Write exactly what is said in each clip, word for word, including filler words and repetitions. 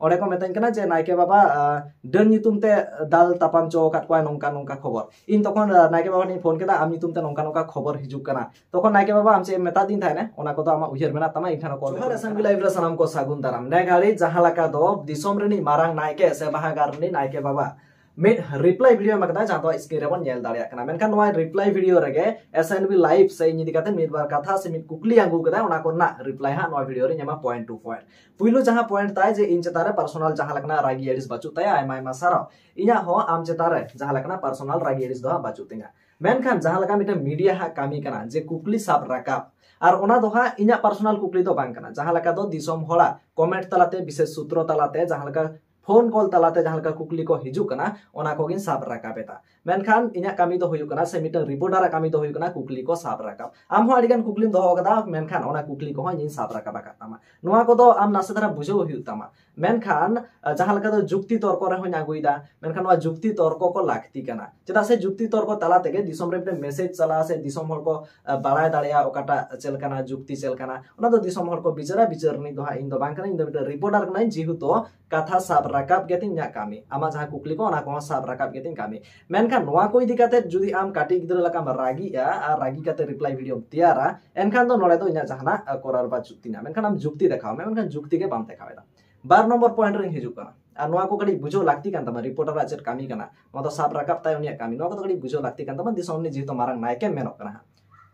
ᱚᱸᱰᱮ ᱠᱚ ᱢᱮᱛᱟᱹᱧ ᱠᱟᱱᱟ ᱡᱮ ᱱᱟᱭᱠᱮ ᱵᱟᱵᱟ ᱰᱟᱹᱱ ᱧᱩᱛᱩᱢ ᱛᱮ ᱫᱟᱞ ᱛᱟᱯᱟᱢ ᱪᱚ ᱟᱠᱟᱫ ᱠᱚᱣᱟ, ᱱᱚᱝᱠᱟ ᱱᱚᱝᱠᱟ ᱠᱷᱚᱵᱚᱨ᱾ ᱤᱧ ᱛᱚᱠᱷᱚᱱ ᱱᱟᱭᱠᱮ ᱵᱟᱵᱟ ᱴᱷᱮᱱ ᱤᱧ ᱯᱷᱳᱱ ᱠᱮᱫᱟ, ᱟᱢ ᱧᱩᱛᱩᱢ ᱛᱮ ᱱᱚᱝᱠᱟ ᱱᱚᱝᱠᱟ ᱠᱷᱚᱵᱚᱨ ᱦᱤᱡᱩᱜ ᱠᱟᱱᱟ᱾ ᱛᱚᱠᱷᱚᱱ ᱱᱟᱭᱠᱮ ᱵᱟᱵᱟ ᱟᱢ ᱪᱮᱫ ᱮᱢ ᱢᱮᱛᱟᱫᱤᱧ ᱛᱟᱦᱮᱱᱟ, ᱚᱱᱟ ᱠᱚᱫᱚ ᱟᱢᱟᱜ ᱩᱭᱦᱟᱹᱨ ᱢᱮᱱᱟᱜ ᱛᱟᱢᱟ, ᱤᱧ ᱴᱷᱮᱱ ᱠᱚᱞ ᱢᱮ᱾ ᱮᱥ ᱮᱱ ᱵᱤ ᱞᱟᱭᱤᱵᱷ ᱨᱮ ᱥᱟᱱᱟᱢ ᱠᱚ ᱥᱟᱹᱜᱩᱱ ᱫᱟᱨᱟᱢ᱾ ᱱᱮ ᱜᱷᱟᱹᱲᱤ ᱡᱟᱦᱟᱸ ᱞᱮᱠᱟ ᱫᱚ ᱫᱤᱥᱚᱢ ᱨᱤᱱᱤᱡ ᱢᱟᱨᱟᱝ ᱱᱟᱭᱠᱮ ᱥᱮ ᱵᱟᱦᱟ ᱜᱟᱲ ᱨᱤᱱᱤᱡ ᱱᱟᱭᱠᱮ ᱵᱟᱵᱟ ᱢᱤᱫ ᱨᱤᱯᱞᱟᱭ ᱵᱷᱤᱰᱤᱭᱳ ᱮᱢ ᱟᱠᱟᱫᱟ, ᱡᱟᱦᱟᱸ ᱫᱚ ᱥᱠᱨᱤᱱ ᱨᱮᱵᱚᱱ ᱧᱮᱞ ᱫᱟᱲᱮᱭᱟᱜ ᱠᱟᱱᱟ᱾ ᱢᱮᱱᱠᱷᱟᱱ ᱱᱚᱣᱟ ᱨᱤᱯᱞᱟᱭ ᱵᱷᱤᱰᱤᱭᱳ ᱨᱮᱜᱮ ᱮᱥ ᱮᱱ ᱵᱤ ᱞᱟᱭᱤᱵᱷ ᱥᱮ ᱤᱧ ᱤᱫᱤ ᱠᱟᱛᱮ ᱢᱤᱫ ᱵᱟᱨ ᱠᱟᱛᱷᱟ ᱥᱮ ᱢᱤᱫ ᱠᱩᱠᱞᱤ ᱟᱹᱜᱩ ᱠᱟᱫᱟ, ᱚᱱᱟ ᱠᱚᱨᱮᱱᱟᱜ ᱨᱤᱯᱞᱟᱭ ᱦᱟᱸᱜ ᱱᱚᱣᱟ ᱵᱷᱤᱰᱤᱭᱳ ᱨᱮᱧ ᱮᱢᱟ ᱯᱚᱭᱮᱱᱴ ᱴᱩ ᱯᱚᱭᱮᱱᱴ᱾ ᱯᱩᱭᱞᱩ ᱡᱟᱦᱟᱸ ᱯᱚᱭᱮᱱᱴ ᱛᱟᱭ ᱡᱮ ᱤᱧ ᱪᱮᱛᱟᱱ ᱨᱮ ᱯᱟᱨᱥᱚᱱᱟᱞ ᱡᱟᱦᱟᱸ ᱞᱮᱠᱟᱱᱟᱜ ᱨᱟᱹᱜᱤ ᱟᱹᱲᱤᱥ ᱵᱟᱹᱪᱩᱜ ᱛᱟᱭᱟ, ᱟᱭᱢᱟ ᱟᱭᱢᱟ ᱥᱟᱨᱦᱟᱣ᱾ ᱤᱧᱟᱹᱜ ᱦᱚᱸ ᱟᱢ ᱪᱮᱛᱟᱱ ᱨᱮ ᱡᱟᱦᱟᱸ ᱞᱮᱠᱟᱱᱟᱜ ᱯᱟᱨᱥᱚᱱᱟᱞ ᱨᱟᱹᱜᱤ ᱟᱹᱲᱤᱥ ᱫᱚ ᱦᱟᱸᱜ ᱵᱟᱹᱪᱩᱜ ᱛᱤᱧᱟ᱾ ᱢᱮᱱᱠᱷᱟᱱ ᱡᱟᱦᱟᱸ ᱞᱮᱠᱟ ᱢᱤᱫᱴᱮᱱ ᱢᱤᱰᱤᱭᱟ ᱦᱟᱸᱜ ᱠᱟᱹᱢᱤ ᱠᱟᱱᱟ ᱡᱮ ᱠᱩᱠᱞᱤ ᱥᱟᱵ ᱨᱟᱠᱟᱵ, ᱟᱨ ᱚᱱᱟ ᱫᱚ ᱦᱟᱸᱜ ᱤᱧᱟᱹᱜ ᱯᱟᱨᱥᱚᱱᱟᱞ ᱠᱩᱠᱞᱤ ᱫᱚ ᱵᱟᱝ ᱠᱟᱱᱟ᱾ ᱡᱟᱦᱟᱸ ᱞᱮᱠᱟ ᱫᱚ ᱫᱤᱥᱚᱢ ᱦᱚᱲᱟᱜ ᱠᱚᱢᱮᱱᱴ ᱛᱟᱞᱟᱛᱮ, ᱵᱤᱥᱮᱥ ᱥᱩᱛᱨᱚ ᱛᱟᱞᱟᱛᱮ, ᱡᱟᱦᱟᱸ ᱞᱮᱠᱟ ᱯᱷᱳᱱ ᱠᱚᱞ ᱛᱟᱞᱟᱛᱮ ᱡᱟᱦᱟᱸ ᱞᱮᱠᱟ ᱠᱩᱠᱞᱤ ᱠᱚ ᱦᱤᱡᱩᱜ ᱠᱟᱱᱟ, ᱚᱱᱟ ᱠᱚᱜᱤᱧ ᱥᱟᱵ ᱨᱟᱠᱟᱵ ᱮᱫᱟ᱾ ᱢᱮᱱᱠᱷᱟᱱ ᱤᱧᱟᱹᱜ ᱠᱟᱹᱢᱤ ᱫᱚ ᱦᱩᱭᱩᱜ ᱠᱟᱱᱟ, ᱥᱮ ᱢᱤᱫᱴᱟᱝ ᱨᱤᱯᱳᱨᱴᱟᱨᱟᱜ ᱠᱟᱹᱢᱤ ᱫᱚ ᱦᱩᱭᱩᱜ ᱠᱟᱱᱟ ᱠᱩᱠᱞᱤ ᱠᱚ ᱥᱟᱵ ᱨᱟᱠᱟᱵ᱾ ᱟᱢ ᱦᱚᱸ ᱟᱹᱰᱤ ᱜᱟᱱ ᱠᱩᱠᱞᱤᱢ ᱫᱚᱦᱚ ᱟᱠᱟᱫᱟ, ᱢᱮᱱᱠᱷᱟᱱ ᱚᱱᱟ ᱠᱩᱠᱞᱤ ᱠᱚᱦᱚᱸ ᱤᱧᱤᱧ ᱥᱟᱵ ᱨᱟᱠᱟᱵ ᱟᱠᱟᱫ ᱛᱟᱢᱟ᱾ ᱱᱚᱣᱟ ᱠᱚᱫᱚ ᱟᱢ ᱱᱟᱥᱮ ᱫᱷᱟᱨᱟ ᱵᱩᱡᱷᱟᱹᱣ ᱦᱩᱭᱩᱜ ᱛᱟᱢᱟ᱾ ᱢᱮᱱᱠᱷᱟᱱ ᱟᱸ, ᱡᱟᱦᱟᱸ ᱞᱮᱠᱟ ᱫᱚ ᱡᱩᱠᱛᱤ ᱛᱚᱨᱠᱚ ᱨᱮᱦᱚᱸᱧ ᱟᱹᱜᱩᱭᱮᱫᱟ, ᱢᱮᱱᱠᱷᱟᱱ ᱱᱚᱣᱟ ᱡᱩᱠᱛᱤ ᱛᱚᱨᱠᱚ ᱠᱚ ᱞᱟᱹᱠᱛᱤ ᱠᱟᱱᱟ᱾ ᱪᱮᱫᱟᱜ ᱥᱮ ᱡᱩᱠᱛᱤ ᱛᱚᱨᱠᱚ ᱛᱟᱞᱟ ᱛᱮᱜᱮ ᱫᱤᱥᱚᱢ ᱨᱮ ᱢᱤᱫᱴᱮᱱ ᱢᱮᱥᱮᱡᱽ ᱪᱟᱞᱟᱜᱼᱟ, ᱥᱮ ᱫᱤᱥᱚᱢ ᱦᱚᱲ ᱠᱚ ᱟᱸ, ᱵᱟᱲᱟᱭ ᱫᱟᱲᱮᱭᱟᱜᱼᱟ ᱚᱠᱟᱴᱟᱜ ᱪᱮᱫ ᱞᱮᱠᱟᱱᱟ, ᱡᱩᱠᱛᱤ ᱪᱮᱫ ᱞᱮᱠᱟᱱᱟ, ᱚᱱᱟ ᱫᱚ ᱫᱤᱥᱚᱢ ᱦᱚᱲ ᱠᱚ ᱵᱤᱪᱟᱹᱨᱟ᱾ ᱵᱤᱪᱟᱹᱨ ᱨᱤᱱᱤᱡ ᱫᱚ ᱦᱟᱸᱜ ᱤᱧ ᱫᱚ ᱵᱟᱝ ᱠᱟᱹᱱᱟᱹᱧ, ᱤᱧ ᱫᱚ ᱢᱤᱫᱴᱮᱱ ᱨᱤᱯᱳᱨᱴᱟᱨ ᱠᱟᱹᱱᱟᱹᱧ, ᱡᱮᱦᱮᱛᱩ ᱠᱟᱛᱷᱟ ᱥᱟᱵ ᱨᱟᱠᱟᱵ ᱜᱮᱛᱤᱧ ᱤᱧᱟᱹᱜ ᱠᱟᱹᱢᱤ᱾ ᱟᱢᱟᱜ ᱡᱟᱦᱟᱸ ᱠᱩᱠᱞᱤ ᱠᱚ, ᱚᱱᱟ ᱠᱚᱦᱚᱸ ᱥᱟᱵ ᱨᱟᱠᱟᱵ ᱜᱮᱛᱤᱧ ᱠᱟᱹᱢᱤ᱾ ᱢᱮᱱᱠᱷᱟᱱ ᱱᱚᱣᱟ ᱠᱚ ᱤᱫᱤ ᱠᱟᱛᱮ ᱡᱩᱫᱤ ᱟᱢ ᱠᱟᱹᱴᱤᱡ ᱜᱤᱫᱽᱨᱟᱹ ᱞᱮᱠᱟᱢ ᱨᱟᱹᱜᱤᱜᱼᱟ ᱟᱨ ᱨᱟᱹᱜᱤ ᱠᱟᱛᱮ ᱨᱤᱯᱞᱟᱭ ᱵᱷᱤᱰᱤᱭᱳᱢ ᱛᱮᱭᱟᱨᱟ, ᱮᱱᱠᱷᱟᱱ ᱫᱚ ᱱᱚᱰᱮ ᱫᱚ ᱤᱧᱟᱹᱜ ᱡᱟᱦᱟᱱᱟᱜ ᱟᱸ, ᱠᱚᱨᱟᱨ ᱵᱟᱹᱪᱩᱜ ᱛᱤᱧᱟ᱾ ᱢᱮᱱᱠᱷᱟᱱ ᱟᱢ ᱡᱩᱠᱛᱤ ᱫᱮᱠᱷᱟᱣ ᱢᱮ, ᱢᱮᱱᱠᱷᱟᱱ ᱡᱩᱠᱛᱤ ᱜᱮ ᱵᱟᱢ ᱫᱮᱠᱷᱟᱣ ᱮᱫᱟ᱾ ᱵᱟᱨ ᱱᱚᱢᱵᱚᱨ ᱯᱚᱭᱮᱱᱴ ᱨᱤᱧ ᱦᱤᱡᱩᱜ ᱠᱟᱱᱟ, ᱟᱨ ᱱᱚᱣᱟ ᱠᱚ ᱠᱟᱹᱴᱤᱡ ᱵᱩᱡᱷᱟᱹᱣ ᱞᱟᱹᱠᱛᱤ ᱠᱟᱱ ᱛᱟᱢᱟ, ᱨᱤᱯᱳᱨᱴᱟᱨᱟᱜ ᱪᱮᱫ ᱠᱟᱹᱢᱤ ᱠᱟᱱᱟ, ᱱᱚᱣᱟ ᱫᱚ ᱥᱟᱵ ᱨᱟᱠᱟᱵ ᱛᱟᱭ ᱩᱱᱤᱭᱟᱜ ᱠᱟᱹᱢᱤ, ᱱᱚᱣᱟ ᱠᱚᱫᱚ ᱠᱟᱹᱴᱤᱡ ᱵᱩᱡᱷᱟᱹᱣ ᱞᱟᱹᱠᱛᱤ ᱠᱟᱱ ᱛᱟᱢᱟ, ᱫᱤᱥᱚᱢ ᱨᱤᱱᱤᱡ ᱡᱮᱦᱮᱛᱩ ᱢᱟᱨᱟᱝ ᱱᱟᱭᱠᱮᱢ ᱢᱮᱱᱚᱜ ᱠᱟᱱᱟ ᱦᱟᱸᱜ᱾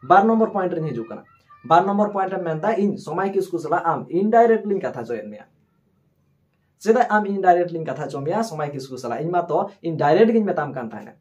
ᱵᱟᱨ ᱱᱚᱢᱵᱚᱨ ᱯᱚᱭᱮᱱᱴ ᱨᱤᱧ ᱦᱤᱡᱩᱜ ᱠᱟᱱᱟ᱾ ᱵᱟᱨ ᱱᱚᱢᱵᱚᱨ ᱯᱚᱭᱮᱱᱴ ᱮᱢ ᱢᱮᱱᱫᱟ, ᱤᱧ ᱥᱚᱢᱟᱭ ᱠᱤᱥᱠᱩ ᱥᱟᱞᱟᱜ ᱟᱢ ᱤᱱᱰᱟᱭᱨᱮᱠᱴᱞᱤᱧ ᱠᱟᱛᱷᱟ ᱦᱚᱪᱚᱭᱮᱫ ᱢᱮᱭᱟ᱾ ᱪᱮᱫᱟᱜ ᱟᱢ ᱤᱱᱰᱟᱭᱨᱮᱠᱴᱞᱤᱧ ᱠᱟᱛᱷᱟ ᱦᱚᱪᱚ ᱢᱮᱭᱟ ᱥᱚᱢᱟᱭ ᱠᱤᱥᱠᱩ ᱥᱟᱞᱟᱜ? ᱤᱧ ᱢᱟᱛᱚ ᱤᱧ ᱰᱟᱭᱨᱮᱠᱴ ᱜᱤᱧ ᱢᱮᱛᱟᱢ ᱠᱟᱱ ᱛᱟᱦᱮᱱᱟ᱾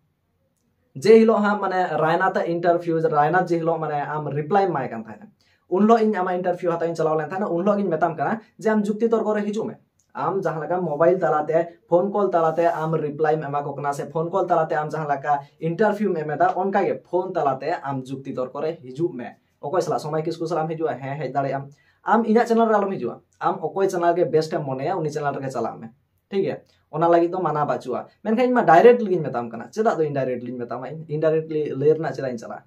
ᱡᱮ ᱦᱤᱞᱳᱜ ᱦᱟᱸᱜ ᱢᱟᱱᱮ ᱨᱟᱭᱱᱟᱛᱷ ᱟᱜ ᱤᱱᱴᱟᱨᱵᱷᱤᱭᱩ, ᱨᱟᱭᱱᱟᱛᱷ ᱡᱮ ᱦᱤᱞᱳᱜ ᱢᱟᱱᱮ ᱟᱢ ᱨᱤᱯᱞᱟᱭ ᱮᱢᱟᱭ ᱠᱟᱱ ᱛᱟᱦᱮᱱᱟ, ᱩᱱ ᱦᱤᱞᱳᱜ ᱤᱧ ᱟᱢᱟᱜ ᱤᱱᱴᱟᱨᱵᱷᱤᱭᱩ ᱦᱟᱛᱟᱣ ᱤᱧ ᱪᱟᱞᱟᱣ ᱞᱮᱱ ᱛᱟᱦᱮᱱᱟ, ᱩᱱ ᱦᱤᱞᱳᱜ ᱜᱤᱧ ᱢᱮᱛᱟᱢ ᱠᱟᱱᱟ ᱡᱮ ᱟᱢ ᱡᱩᱠᱛᱤ ᱛᱚᱨᱠᱚ ᱨᱮ ᱦᱤᱡᱩᱜ ᱢᱮ᱾ ᱟᱢ ᱡᱟᱦᱟᱸ ᱞᱮᱠᱟ ᱢᱳᱵᱟᱭᱤᱞ ᱛᱟᱞᱟᱛᱮ, ᱯᱷᱳᱱ ᱠᱚᱞ ᱛᱟᱞᱟᱛᱮ ᱟᱢ ᱨᱤᱯᱞᱟᱭᱮᱢ ᱮᱢᱟ ᱠᱚ ᱠᱟᱱᱟ, ᱥᱮ ᱯᱷᱳᱱ ᱠᱚᱞ ᱛᱟᱞᱟᱛᱮ ᱟᱢ ᱡᱟᱦᱟᱸ ᱞᱮᱠᱟ ᱤᱱᱴᱟᱨᱵᱷᱤᱭᱩᱢ ᱮᱢ ᱮᱫᱟ, ᱚᱱᱠᱟ ᱜᱮ ᱯᱷᱳᱱ ᱛᱟᱞᱟᱛᱮ ᱟᱢ ᱡᱩᱠᱛᱤ ᱛᱚᱨᱠᱚ ᱨᱮ ᱦᱤᱡᱩᱜ ᱢᱮ᱾ ᱚᱠᱚᱭ ᱥᱟᱞᱟᱜ? ᱥᱚᱢᱟᱭ ᱠᱤᱥᱠᱩ ᱥᱟᱞᱟᱜ ᱮᱢ ᱦᱤᱡᱩᱜᱼᱟ? ᱦᱮᱸ, ᱦᱮᱡ ᱫᱟᱲᱮᱭᱟᱜ ᱟᱢ᱾ ᱟᱢ ᱤᱧᱟᱹᱜ ᱪᱮᱱᱮᱞ ᱨᱮ ᱟᱞᱚᱢ ᱦᱤᱡᱩᱜᱼᱟ᱾ ᱟᱢ ᱚᱠᱚᱭ ᱪᱮᱱᱮᱞ ᱜᱮ ᱵᱮᱥᱴ ᱮᱢ ᱢᱚᱱᱮᱭᱟ, ᱩᱱᱤ ᱪᱮᱱᱮᱞ ᱨᱮᱜᱮ ᱪᱟᱞᱟᱜ ᱢᱮ, ᱴᱷᱤᱠ ᱜᱮᱭᱟ? ᱚᱱᱟ ᱞᱟᱹᱜᱤᱫ ᱫᱚ ᱢᱟᱱᱟ ᱵᱟᱹᱪᱩᱜᱼᱟ᱾ ᱢᱮᱱᱠᱷᱟᱱ ᱤᱧ ᱢᱟ ᱰᱟᱭᱨᱮᱠᱴ ᱜᱤᱧ ᱢᱮᱛᱟᱢ ᱠᱟᱱᱟ᱾ ᱪᱮᱫᱟᱜ ᱫᱚ ᱤᱱᱰᱟᱭᱨᱮᱠᱴ ᱞᱤᱧ ᱢᱮᱛᱟᱢᱟ? ᱤᱧ ᱤᱱᱰᱟᱭᱨᱮᱠᱴᱞᱤ ᱞᱟᱹᱭ ᱨᱮᱱᱟᱜ ᱪᱮᱫᱟᱜ ᱤᱧ ᱪᱟᱞᱟᱜᱼᱟ?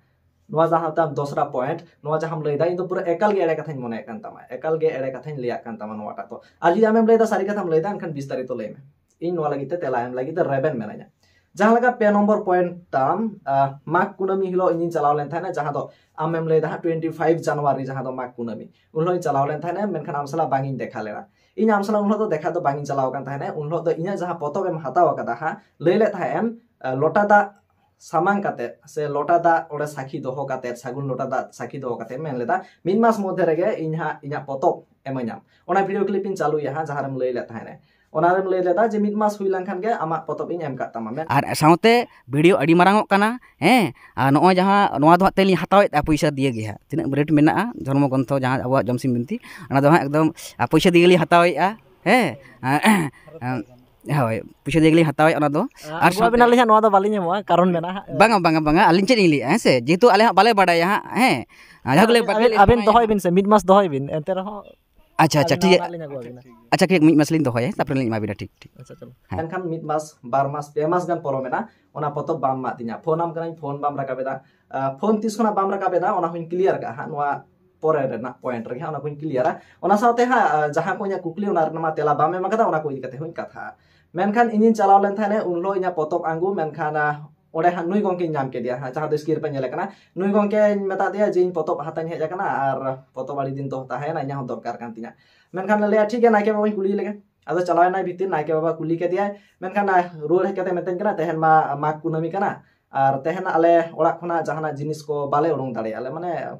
ᱱᱚᱣᱟ ᱡᱟᱦᱟᱸ ᱛᱟᱢ ᱫᱚᱥᱨᱟ ᱯᱚᱭᱮᱱᱴ, ᱱᱚᱣᱟ ᱡᱟᱦᱟᱸᱢ ᱞᱟᱹᱭᱫᱟ, ᱤᱧ ᱫᱚ ᱯᱩᱨᱟᱹ ᱮᱠᱟᱞ ᱜᱮ ᱮᱲᱮ ᱠᱟᱛᱷᱟᱧ ᱢᱚᱱᱮᱭᱮᱫ ᱠᱟᱱ ᱛᱟᱢᱟ, ᱮᱠᱟᱞ ᱜᱮ ᱮᱲᱮ ᱠᱟᱛᱷᱟᱧ ᱞᱟᱹᱭᱟᱜ ᱠᱟᱱ ᱛᱟᱢᱟ ᱱᱚᱣᱟᱴᱟᱜ ᱫᱚ᱾ ᱟᱨ ᱡᱩᱫᱤ ᱟᱢᱮᱢ ᱞᱟᱹᱭᱫᱟ ᱥᱟᱹᱨᱤ ᱠᱟᱛᱷᱟᱢ ᱞᱟᱹᱭᱫᱟ, ᱮᱱᱠᱷᱟᱱ ᱵᱤᱥᱛᱟᱨᱤᱛᱚ ᱞᱟᱹᱭ ᱢᱮ, ᱤᱧ ᱱᱚᱣᱟ ᱞᱟᱹᱜᱤᱫ ᱛᱮ ᱛᱮᱞᱟ ᱮᱢ ᱞᱟᱹᱜᱤᱫ ᱛᱮ ᱨᱮᱵᱮᱱ ᱢᱮᱱᱟᱹᱧᱟ᱾ ᱡᱟᱦᱟᱸ ᱞᱮᱠᱟ ᱯᱮ ᱱᱚᱢᱵᱚᱨ ᱯᱚᱭᱮᱱᱴ ᱛᱟᱢ, ᱟᱦ, ᱢᱟᱜᱽ ᱠᱩᱱᱟᱹᱢᱤ ᱦᱤᱞᱳᱜ ᱤᱧᱤᱧ ᱪᱟᱞᱟᱣ ᱞᱮᱱ ᱛᱟᱦᱮᱱᱟ, ᱡᱟᱦᱟᱸ ᱫᱚ ᱟᱢᱮᱢ ᱞᱟᱹᱭᱫᱟ ᱦᱟᱸᱜ ᱴᱩᱭᱮᱱᱴᱤ ᱯᱷᱟᱭᱤᱵᱷ ᱡᱟᱱᱩᱣᱟᱨᱤ, ᱡᱟᱦᱟᱸ ᱫᱚ ᱢᱟᱜᱽ ᱠᱩᱱᱟᱹᱢᱤ, ᱩᱱ ᱦᱤᱞᱳᱜ ᱤᱧ ᱪᱟᱞᱟᱣ ᱞᱮᱱ ᱛᱟᱦᱮᱱᱟ, ᱢᱮᱱᱠᱷᱟᱱ ᱟᱢ ᱥᱟᱞᱟᱜ ᱵᱟᱝ ᱤᱧ ᱫᱮᱠᱷᱟ ᱞᱮᱱᱟ᱾ ᱤᱧ ᱟᱢ ᱥᱟᱞᱟᱜ ᱩᱱ ᱦᱤᱞᱳᱜ ᱫᱚ ᱫᱮᱠᱷᱟ ᱫᱚ ᱵᱟᱝ ᱤᱧ ᱪᱟᱞᱟᱣ ᱟᱠᱟᱱ ᱛᱟᱦᱮᱱᱟ᱾ ᱩᱱ ᱦᱤᱞᱳᱜ ᱫᱚ ᱤᱧᱟᱹᱜ ᱡᱟᱦᱟᱸ ᱯᱚᱛᱚᱵ ᱮᱢ ᱦᱟᱛᱟᱣ ᱟᱠᱟᱫᱟ ᱦᱟᱸᱜ, ᱞᱟᱹᱭ ᱞᱮᱫ ᱛᱟᱦᱮᱸᱫ ᱮᱢ, ᱟᱦ, ᱞᱚᱴᱟ ᱫᱟᱜ ᱥᱟᱢᱟᱝ ᱠᱟᱛᱮ ᱥᱮ ᱞᱚᱴᱟ ᱫᱟᱜ ᱚᱸᱰᱮ ᱥᱟᱹᱠᱷᱤ ᱫᱚᱦᱚ ᱠᱟᱛᱮ, ᱥᱟᱹᱜᱩᱱ ᱞᱚᱴᱟ ᱫᱟᱜ ᱥᱟᱹᱠᱷᱤ ᱫᱚᱦᱚ ᱠᱟᱛᱮ ᱢᱮᱱ ᱞᱮᱫᱟ, "ᱢᱤᱫ ᱢᱟᱥ ᱢᱚᱫᱽᱫᱷᱮ ᱨᱮᱜᱮ ᱤᱧ ᱦᱟᱸᱜ ᱤᱧᱟᱹᱜ ᱯᱚᱛᱚᱵ ᱮᱢᱟᱹᱧᱟᱢ᱾" ᱚᱱᱟ ᱵᱷᱤᱰᱤᱭᱳ ᱠᱞᱤᱯ ᱤᱧ ᱪᱟᱹᱞᱩᱭᱟ ᱦᱟᱸᱜ, ᱡᱟᱦᱟᱸ ᱨᱮᱢ ᱞᱟᱹᱭ ᱞᱮᱫ ᱛᱟᱦᱮᱸᱱᱟ᱾ ᱚᱱᱟ ᱨᱮᱢ ᱞᱟᱹᱭ ᱞᱮᱫᱟ ᱡᱮ ᱢᱤᱫ ᱢᱟᱥ ᱦᱩᱭ ᱞᱮᱱᱠᱷᱟᱱ ᱜᱮ ᱟᱢᱟᱜ ᱯᱚᱛᱚᱵ ᱤᱧ ᱮᱢ ᱠᱟᱜ ᱛᱟᱢᱟ᱾ ᱢᱮᱱ ᱟᱨ ᱥᱟᱶᱛᱮ ᱵᱷᱤᱰᱤᱭᱳ ᱟᱹᱰᱤ ᱢᱟᱨᱟᱝᱚᱜ ᱠᱟᱱᱟ, ᱦᱮᱸ᱾ ᱟᱨ ᱱᱚᱜᱼᱚᱭ ᱡᱟᱦᱟᱸ ᱱᱚᱣᱟ ᱫᱚ ᱦᱟᱸᱜ ᱛᱮᱞᱤᱧ ᱦᱟᱛᱟᱣᱮᱫᱼᱟ ᱯᱚᱭᱥᱟ ᱫᱤᱭᱮ ᱜᱮ ᱦᱟᱸᱜ, ᱛᱤᱱᱟᱹᱜ ᱨᱮᱴ ᱢᱮᱱᱟᱜᱼᱟ ᱫᱷᱚᱨᱢᱚ ᱜᱨᱚᱱᱛᱷᱚ ᱡᱟᱦᱟᱸ ᱟᱵᱚᱣᱟᱜ ᱡᱚᱢᱥᱤᱢ ᱵᱤᱱᱛᱤ, ᱚᱱᱟ ᱫᱚ ᱦᱟᱸᱜ ᱮᱠᱫᱚᱢ, ᱟᱨ ᱯᱚᱭᱥᱟ ᱫᱤᱭᱮ ᱜᱮᱞᱤᱧ ᱦᱟᱛᱟᱣᱮᱫᱼᱟ, ᱦᱮᱸ᱾ ᱦᱳᱭ, ᱯᱚᱭᱥᱟ ᱫᱤᱭᱮ ᱜᱮᱞᱤᱧ ᱦᱟᱛᱟᱣᱮᱫᱼᱟ ᱚᱱᱟ ᱫᱚ᱾ ᱟᱨ ᱟᱹᱜᱩᱣᱟᱵᱮᱱᱟᱞᱤᱧ ᱦᱟᱸᱜ, ᱱᱚᱣᱟ ᱫᱚ ᱵᱟᱹᱞᱤᱧ ᱮᱢᱚᱜᱼᱟ, ᱠᱟᱨᱚᱱ ᱢᱮᱱᱟᱜᱼᱟ ᱦᱟᱸᱜ᱾ ᱵᱟᱝᱟ, ᱵᱟᱝᱟ, ᱵᱟᱝᱟ, ᱟᱹᱞᱤᱧ ᱪᱮᱫ ᱞᱤᱧ ᱞᱟᱹᱭᱮᱫᱼᱟ, ᱦᱮᱸ ᱥᱮ, ᱡᱮᱦᱮᱛᱩ ᱟᱞᱮ ᱦᱚᱸ ᱵᱟᱞᱮ ᱵᱟᱲᱟᱭᱟ ᱦᱟᱸᱜ, ᱦᱮᱸ᱾ ᱡᱟᱦᱟᱸ ᱠᱚ ᱞᱟᱹᱭ ᱟᱵᱮᱱ, ᱵᱟᱠᱷᱮᱞ ᱟᱵᱮᱱ, ᱟᱵᱮᱱ ᱥᱟᱱᱟᱭᱮᱫ ᱫᱚᱦᱚᱭ ᱵᱮᱱ ᱥᱮ, ᱢᱤᱫ ᱢᱟᱥ ᱫᱚᱦᱚᱭ ᱵᱮᱱ, ᱮᱱᱛᱮ ᱨᱮᱦᱚᱸ ᱟᱪᱪᱷᱟ, ᱟᱪᱪᱷᱟ, ᱟᱹᱞᱤᱧ ᱴᱷᱤᱠ ᱱᱟᱣᱟ ᱜᱮᱭᱟ᱾ ᱱᱟᱜ ᱞᱤᱧ ᱟᱹᱜᱩᱣᱟᱵᱮᱱᱟ᱾ ᱟᱪᱪᱷᱟ, ᱴᱷᱤᱠ, ᱢᱤᱫ ᱢᱟᱥ ᱞᱤᱧ ᱫᱚᱦᱚᱭᱟ, ᱛᱟᱨᱯᱚᱨᱮ ᱞᱤᱧ ᱮᱢᱟ ᱵᱮᱱᱟ, ᱴᱷᱤᱠ, ᱴᱷᱤᱠ᱾ ᱟᱪᱪᱷᱟ, ᱪᱚᱞᱚ᱾ ᱦᱮᱸ᱾ ᱢᱮᱱᱠᱷᱟᱱ ᱢᱤᱫ ᱢᱟᱥ, ᱵᱟᱨ ᱢᱟᱥ, ᱯᱮ ᱢᱟᱥ ᱜᱟᱱ ᱯᱚᱞᱚᱢ ᱮᱱᱟ, ᱚᱱᱟ ᱯᱚᱛᱚᱵ ᱵᱟᱢ ᱮᱢᱟᱫ ᱛᱤᱧᱟ᱾ ᱯᱷᱳᱱ ᱟᱢ ᱠᱟᱹᱱᱟᱹᱧ, ᱯᱷᱳᱱ ᱵᱟᱢ ᱨᱟᱠᱟᱵ ᱮᱫᱟ᱾ ᱟᱸ, ᱯᱷᱳᱱ ᱛᱤᱥ ᱠᱷᱚᱱᱟᱜ ᱵᱟᱢ ᱨᱟᱠᱟᱵ ᱮᱫᱟ, ᱚᱱᱟ ᱦᱚᱸᱧ ᱠᱞᱤᱭᱟᱨ ᱠᱟᱜᱼᱟ ᱦᱟᱸᱜ, ᱱᱚᱣᱟ ᱯᱚᱨᱮ ᱨᱮᱱᱟᱜ ᱯᱚᱭᱮᱱᱴ ᱨᱮᱜᱮ ᱦᱟᱸᱜ ᱚᱱᱟ ᱠᱚᱧ ᱠᱞᱤᱭᱟᱨᱟ᱾ ᱚᱱᱟ ᱥᱟᱶᱛᱮ ᱦᱟᱸᱜ, ᱟᱸ, ᱡᱟᱦᱟᱸ ᱠᱚ ᱤᱧᱟᱹᱜ ᱠᱩᱠᱞᱤ, ᱚᱱᱟ ᱨᱮᱱᱟᱜ ᱢᱟ ᱛᱮᱞᱟ ᱵᱟᱢ ᱮᱢ ᱠᱟᱫᱟ, ᱚᱱᱟ ᱠᱚ ᱤᱫᱤ ᱠᱟᱛᱮ ᱦᱚᱸᱧ ᱠᱟᱛᱷᱟᱜᱼᱟ᱾ ᱢᱮᱱᱠᱷᱟᱱ ᱤᱧᱤᱧ ᱪᱟᱞᱟᱣ ᱞᱮᱱ ᱛᱟᱦᱮᱸᱱᱟ ᱩᱱ ᱦᱤᱞᱳᱜ ᱤᱧᱟᱹᱜ ᱯᱚᱛᱚᱵ ᱟᱹᱜᱩ, ᱢᱮᱱᱠᱷᱟᱱ, ᱟᱸ, ᱚᱸᱰᱮ ᱦᱟᱸᱜ ᱱᱩᱭ ᱜᱚᱢᱠᱮᱧ ᱧᱟᱢ ᱠᱮᱫᱮᱭᱟ ᱦᱟᱸᱜ, ᱡᱟᱦᱟᱸ ᱫᱚ ᱥᱠᱨᱤᱱ ᱨᱮᱯᱮ ᱧᱮᱞᱮ ᱠᱟᱱᱟ᱾ ᱱᱩᱭ ᱜᱚᱢᱠᱮᱧ ᱢᱮᱛᱟᱫ ᱫᱮᱭᱟ ᱡᱮ, "ᱤᱧ ᱯᱚᱛᱚᱵ ᱦᱟᱛᱟᱧ ᱦᱮᱡ ᱟᱠᱟᱱᱟ ᱟᱨ ᱯᱚᱛᱚᱵ ᱟᱹᱰᱤ ᱫᱤᱱ ᱫᱚᱦᱚ ᱛᱟᱦᱮᱸᱭᱮᱱᱟ, ᱤᱧᱟᱹᱜ ᱦᱚᱸ ᱫᱚᱨᱠᱟᱨ ᱠᱟᱱ ᱛᱤᱧᱟ᱾" ᱢᱮᱱᱠᱷᱟᱱ ᱞᱟᱹᱭᱟ, "ᱴᱷᱤᱠ ᱜᱮᱭᱟ, ᱱᱟᱭᱠᱮ ᱵᱟᱵᱟᱧ ᱠᱩᱞᱤ ᱞᱮᱜᱮ᱾" ᱟᱫᱚ ᱪᱟᱞᱟᱣ ᱮᱱᱟᱭ ᱵᱷᱤᱛᱤᱨ, ᱱᱟᱭᱠᱮ ᱵᱟᱵᱟ ᱠᱩᱞᱤ ᱠᱮᱫᱮᱭᱟᱭ᱾ ᱢᱮᱱᱠᱷᱟᱱ, ᱟᱸ, ᱨᱩᱣᱟᱹᱲ ᱦᱮᱡ ᱠᱟᱛᱮ ᱢᱮᱛᱟᱹᱧ ᱠᱟᱱᱟ, "ᱛᱮᱦᱮᱧ ᱢᱟ ᱢᱟᱜᱽ ᱠᱩᱱᱟᱹᱢᱤ ᱠᱟᱱᱟ, ᱟᱨ ᱛᱮᱦᱮᱧ ᱟᱞᱮ ᱚᱲᱟᱜ ᱠᱷᱚᱱᱟᱜ ᱡᱟᱦᱟᱱᱟᱜ ᱡᱤᱱᱤᱥ ᱠᱚ ᱵᱟᱞᱮ ᱩᱰᱩᱝ ᱫᱟᱲᱮᱭᱟᱜᱼᱟ, ᱟᱞᱮ ᱢᱟᱱᱮ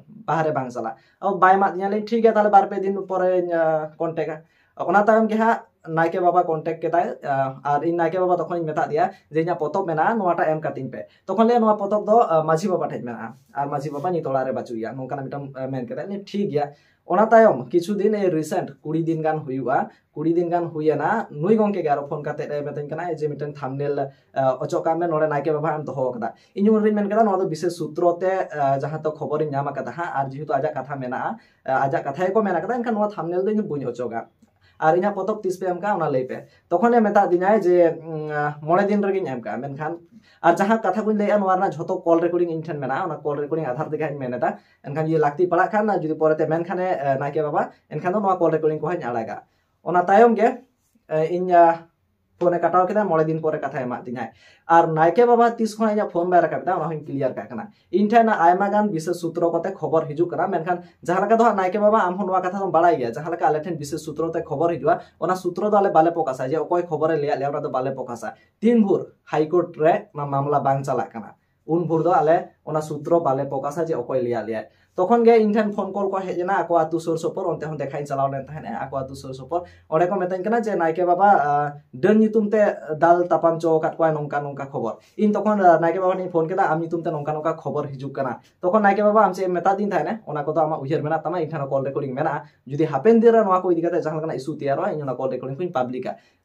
ᱵᱟᱦᱨᱮ ᱵᱟᱝ ᱪᱟᱞᱟᱜ᱾" ᱚ, ᱵᱟᱭ ᱮᱢᱟᱫ ᱫᱤᱧᱟ᱾ ᱞᱟᱹᱭᱟᱹᱧ, "ᱴᱷᱤᱠ ᱜᱮᱭᱟ, ᱛᱟᱦᱞᱮ ᱵᱟᱨ ᱯᱮ ᱫᱤᱱ ᱯᱚᱨᱮᱧ, ᱟᱸ, ᱠᱚᱱᱴᱮᱠᱟ᱾" ᱚᱱᱟ ᱛᱟᱭᱚᱢ ᱜᱮ ᱦᱟᱸᱜ ᱱᱟᱭᱠᱮ ᱵᱟᱵᱟ ᱠᱚᱱᱴᱮᱠ ᱠᱮᱫᱟᱭ, ᱟᱸ, ᱟᱨ ᱤᱧ ᱱᱟᱭᱠᱮ ᱵᱟᱵᱟ ᱛᱚᱠᱷᱚᱱᱤᱧ ᱢᱮᱛᱟᱫ ᱫᱮᱭᱟ ᱡᱮ, "ᱤᱧᱟᱹᱜ ᱯᱚᱛᱚᱵ ᱢᱮᱱᱟᱜᱼᱟ, ᱱᱚᱣᱟᱴᱟᱜ ᱮᱢ ᱠᱟᱹᱛᱤᱧ ᱯᱮ᱾" ᱛᱚᱠᱷᱚᱱ ᱞᱟᱹᱭᱟ, "ᱱᱚᱣᱟ ᱯᱚᱛᱚᱵ ᱫᱚ, ᱟᱸ, ᱢᱟᱹᱡᱷᱤ ᱵᱟᱵᱟ ᱴᱷᱮᱡ ᱢᱮᱱᱟᱜᱼᱟ, ᱟᱨ ᱢᱟᱹᱡᱷᱤ ᱵᱟᱵᱟ ᱱᱤᱛ ᱚᱲᱟᱜ ᱨᱮ ᱵᱟᱹᱪᱩᱜ ᱮᱭᱟ", ᱱᱚᱝᱠᱟᱱᱟᱜ ᱢᱤᱫᱴᱟᱝ, ᱟᱸ, ᱢᱮᱱ ᱠᱮᱫᱟᱭ᱾ ᱞᱟᱹᱭᱟᱹᱧ, "ᱴᱷᱤᱠ ᱜᱮᱭᱟ᱾" ᱚᱱᱟ ᱛᱟᱭᱚᱢ ᱠᱤᱪᱷᱩ ᱫᱤᱱ, ᱮᱭ ᱨᱤᱥᱮᱱᱴ ᱠᱩᱲᱤ ᱫᱤᱱ ᱜᱟᱱ ᱦᱩᱭᱩᱜᱼᱟ, ᱠᱩᱲᱤ ᱫᱤᱱ ᱜᱟᱱ ᱦᱩᱭᱮᱱᱟ, ᱱᱩᱭ ᱜᱚᱢᱠᱮ ᱜᱮ ᱟᱨᱚ ᱯᱷᱳᱱ ᱠᱟᱛᱮ ᱮ ᱢᱮᱛᱟᱹᱧ ᱠᱟᱱᱟ ᱡᱮ, "ᱢᱤᱫᱴᱟᱝ ᱛᱷᱟᱢᱵᱱᱮᱞ, ᱟᱸ, ᱚᱪᱚᱜ ᱠᱟᱜ ᱢᱮ, ᱱᱚᱰᱮ ᱱᱟᱭᱠᱮ ᱵᱟᱵᱟ ᱮᱢ ᱫᱚᱦᱚ ᱟᱠᱟᱫᱟ᱾" ᱤᱧ ᱩᱱ ᱨᱤᱧ ᱢᱮᱱ ᱠᱮᱫᱟ, "ᱱᱚᱣᱟ ᱫᱚ ᱵᱤᱥᱮᱥ ᱥᱩᱛᱨᱚ ᱛᱮ, ᱟᱸ, ᱡᱟᱦᱟᱸ ᱛᱚ ᱠᱷᱚᱵᱚᱨᱤᱧ ᱧᱟᱢ ᱟᱠᱟᱫᱟ ᱦᱟᱸᱜ, ᱟᱨ ᱡᱮᱦᱮᱛᱩ ᱟᱡᱟᱜ ᱠᱟᱛᱷᱟ ᱢᱮᱱᱟᱜᱼᱟ, ᱟᱸ, ᱟᱡᱟᱜ ᱠᱟᱛᱷᱟ ᱜᱮᱠᱚ ᱢᱮᱱ ᱟᱠᱟᱫᱟ, ᱮᱱᱠᱷᱟᱱ ᱱᱚᱣᱟ ᱛᱷᱟᱢᱵᱱᱮᱞ ᱫᱚ ᱤᱧ ᱫᱚ ᱵᱟᱹᱧ ᱚᱪᱚᱜᱟ᱾" ᱟᱨ ᱤᱧᱟᱹᱜ ᱯᱚᱛᱚᱵ ᱛᱤᱥ ᱯᱮ ᱮᱢ ᱠᱟᱜᱼᱟ ᱚᱱᱟ ᱞᱟᱹᱭ ᱯᱮ᱾ ᱛᱚᱠᱷᱚᱱᱮ ᱢᱮᱛᱟ ᱫᱤᱧᱟᱭ ᱡᱮ ᱩᱸ, ᱟᱸ, ᱢᱚᱬᱮ ᱫᱤᱱ ᱨᱮᱜᱮᱧ ᱮᱢ ᱠᱟᱜᱼᱟ᱾ ᱢᱮᱱᱠᱷᱟᱱ ᱟᱨ ᱡᱟᱦᱟᱸ ᱠᱟᱛᱷᱟ ᱠᱚᱧ ᱞᱟᱹᱭᱮᱜᱼᱟ ᱱᱚᱣᱟ ᱨᱮᱱᱟᱜ ᱡᱷᱚᱛᱚ ᱠᱚᱞ ᱨᱮᱠᱚᱨᱰᱤᱝ ᱤᱧ ᱴᱷᱮᱱ ᱢᱮᱱᱟᱜᱼᱟ, ᱚᱱᱟ ᱠᱚᱞ ᱨᱮᱠᱚᱨᱰᱤᱝ ᱟᱫᱷᱟᱨ ᱛᱮᱜᱮ ᱦᱟᱸᱜ ᱤᱧ ᱢᱮᱱ ᱮᱫᱟ᱾ ᱮᱱᱠᱷᱟᱱ ᱡᱩᱫᱤ ᱞᱟᱹᱠᱛᱤ ᱯᱟᱲᱟᱜ ᱠᱷᱟᱱ ᱟᱨ ᱡᱩᱫᱤ ᱯᱚᱨᱮᱛᱮ ᱢᱮᱱ ᱠᱷᱟᱱᱮ ᱮ, ᱱᱟᱭᱠᱮ ᱵᱟᱵᱟ, ᱮᱱᱠᱷᱟᱱ ᱫᱚ ᱱᱚᱣᱟ ᱠᱚᱞ ᱨᱮᱠᱚᱨᱰᱤᱝ ᱠᱚᱦᱚᱸᱧ ᱟᱲᱟᱜᱟ᱾ ᱚᱱᱟ ᱛᱟᱭᱚᱢ ᱜᱮ ᱮ, ᱤᱧ ᱯᱷᱳᱱᱮ ᱠᱟᱴᱟᱣ ᱠᱮᱫᱟ, ᱢᱚᱬᱮ ᱫᱤᱱ ᱯᱚᱨᱮ ᱠᱟᱛᱷᱟᱭ ᱮᱢᱟᱫ ᱫᱤᱧᱟᱭ᱾ ᱟᱨ ᱱᱟᱭᱠᱮ ᱵᱟᱵᱟ ᱛᱤᱥ ᱠᱷᱚᱱ ᱤᱧᱟᱹᱜ ᱯᱷᱳᱱ ᱵᱟᱭ ᱨᱟᱠᱟᱵ ᱮᱫᱟ ᱚᱱᱟ ᱦᱚᱸᱧ ᱠᱞᱤᱭᱟᱨ ᱠᱟᱜ ᱠᱟᱱᱟ᱾ ᱤᱧ ᱴᱷᱮᱱ ᱟᱭᱢᱟ ᱜᱟᱱ ᱵᱤᱥᱮᱥ ᱥᱩᱛᱨᱚ ᱠᱚᱛᱮ ᱠᱷᱚᱵᱚᱨ ᱦᱤᱡᱩᱜ ᱠᱟᱱᱟ, ᱢᱮᱱᱠᱷᱟᱱ ᱡᱟᱦᱟᱸ ᱞᱮᱠᱟ ᱫᱚ ᱦᱟᱸᱜ ᱱᱟᱭᱠᱮ ᱵᱟᱵᱟ ᱟᱢ ᱦᱚᱸ ᱱᱚᱣᱟ ᱠᱟᱛᱷᱟ ᱫᱚᱢ ᱵᱟᱲᱟᱭ ᱜᱮᱭᱟ, ᱡᱟᱦᱟᱸ ᱞᱮᱠᱟ ᱟᱞᱮ ᱴᱷᱮᱱ ᱵᱤᱥᱮᱥ ᱥᱩᱛᱨᱚ ᱛᱮ ᱠᱷᱚᱵᱚᱨ ᱦᱤᱡᱩᱜᱼᱟ, ᱚᱱᱟ ᱥᱩᱛᱨᱚ ᱫᱚ ᱟᱞᱮ ᱵᱟᱞᱮ ᱯᱨᱚᱠᱟᱥᱟ ᱡᱮ ᱚᱠᱚᱭ ᱠᱷᱚᱵᱚᱨᱮ ᱞᱟᱹᱭᱟᱫ ᱞᱮᱭᱟ, ᱚᱱᱟ ᱫᱚ ᱵᱟᱞᱮ ᱯᱨᱚᱠᱟᱥᱟ᱾ ᱛᱤᱱ ᱵᱷᱳᱨ ᱦᱟᱭᱠᱳᱨᱴ ᱨᱮ ᱚᱱᱟ ᱢᱟᱢᱞᱟ ᱵᱟᱝ ᱪᱟᱞᱟᱜ ᱠᱟᱱᱟ ᱩᱱ ᱵᱷᱳᱨ ᱫᱚ ᱟᱞᱮ ᱚᱱᱟ ᱥᱩᱛᱨᱚ ᱵᱟᱞᱮ ᱯᱨᱚᱠᱟᱥᱟ ᱡᱮ ᱚᱠᱚᱭ ᱞᱟᱹᱭᱟᱫ ᱞᱮᱭᱟᱭ᱾ ᱛᱚᱠᱷᱚᱱ ᱜᱮ ᱤᱧ ᱴᱷᱮᱱ ᱯᱷᱳᱱ ᱠᱚᱞ ᱠᱚ ᱦᱮᱡ ᱮᱱᱟ ᱟᱠᱚ ᱟᱹᱛᱩ ᱥᱩᱨ ᱥᱩᱯᱩᱨ, ᱚᱱᱛᱮ ᱦᱚᱸ ᱫᱮᱠᱷᱟᱧ ᱪᱟᱞᱟᱣ ᱞᱮᱱ ᱛᱟᱦᱮᱸᱫ ᱟᱠᱚ ᱟᱹᱛᱩ ᱥᱩᱨ ᱥᱩᱯᱩᱨ᱾ ᱚᱸᱰᱮ ᱠᱚ ᱢᱮᱛᱟᱹᱧ ᱠᱟᱱᱟ ᱡᱮ ᱱᱟᱭᱠᱮ ᱵᱟᱵᱟ ᱟᱸ, ᱰᱟᱹᱱ ᱧᱩᱛᱩᱢ ᱛᱮ ᱫᱟᱞ ᱛᱟᱯᱟᱢ ᱪᱚ ᱟᱠᱟᱫ ᱠᱚᱣᱟᱭ, ᱱᱚᱝᱠᱟ ᱱᱚᱝᱠᱟ ᱠᱷᱚᱵᱚᱨ᱾ ᱤᱧ ᱛᱚᱠᱷᱚᱱ ᱟᱸ, ᱱᱟᱭᱠᱮ ᱵᱟᱵᱟ ᱴᱷᱮᱱ ᱤᱧ ᱯᱷᱳᱱ ᱠᱮᱫᱟ, ᱟᱢ ᱧᱩᱛᱩᱢ ᱛᱮ ᱱᱚᱝᱠᱟ ᱱᱚᱝᱠᱟ ᱠᱷᱚᱵᱚᱨ ᱦᱤᱡᱩᱜ ᱠᱟᱱᱟ᱾ ᱛᱚᱠᱷᱚᱱ ᱱᱟᱭᱠᱮ ᱵᱟᱵᱟ ᱟᱢ ᱪᱮᱫ ᱮᱢ ᱢᱮᱛᱟᱫᱤᱧ ᱛᱟᱦᱮᱸᱱᱟ ᱚᱱᱟ ᱠᱚᱫᱚ ᱟᱢᱟᱜ ᱩᱭᱦᱟᱹᱨ ᱢᱮᱱᱟᱜ ᱛᱟᱢᱟ, ᱤᱧ ᱴᱷᱮᱱ ᱦᱚᱸ ᱠᱚᱞ ᱨᱮᱠᱚᱨᱰᱤᱝ ᱢᱮᱱᱟᱜᱼᱟ᱾ ᱡᱩᱫᱤ ᱦᱟᱯᱮᱱ ᱫᱤᱱ ᱨᱮ ᱱᱚᱣᱟ ᱠᱚ ᱤᱫᱤ ᱠᱟᱛᱮ ᱡᱟᱦᱟᱸ ᱞᱮᱠᱟᱱᱟᱜ ᱤᱥᱩ ᱛᱮᱭᱟᱨᱚᱜᱼᱟ, ᱤᱧ ᱚᱱᱟ ᱠᱚᱞ ᱨᱮᱠᱚᱨᱰᱤᱝ ᱠᱚᱧ ᱯᱟᱵᱽᱞᱤᱠᱟ᱾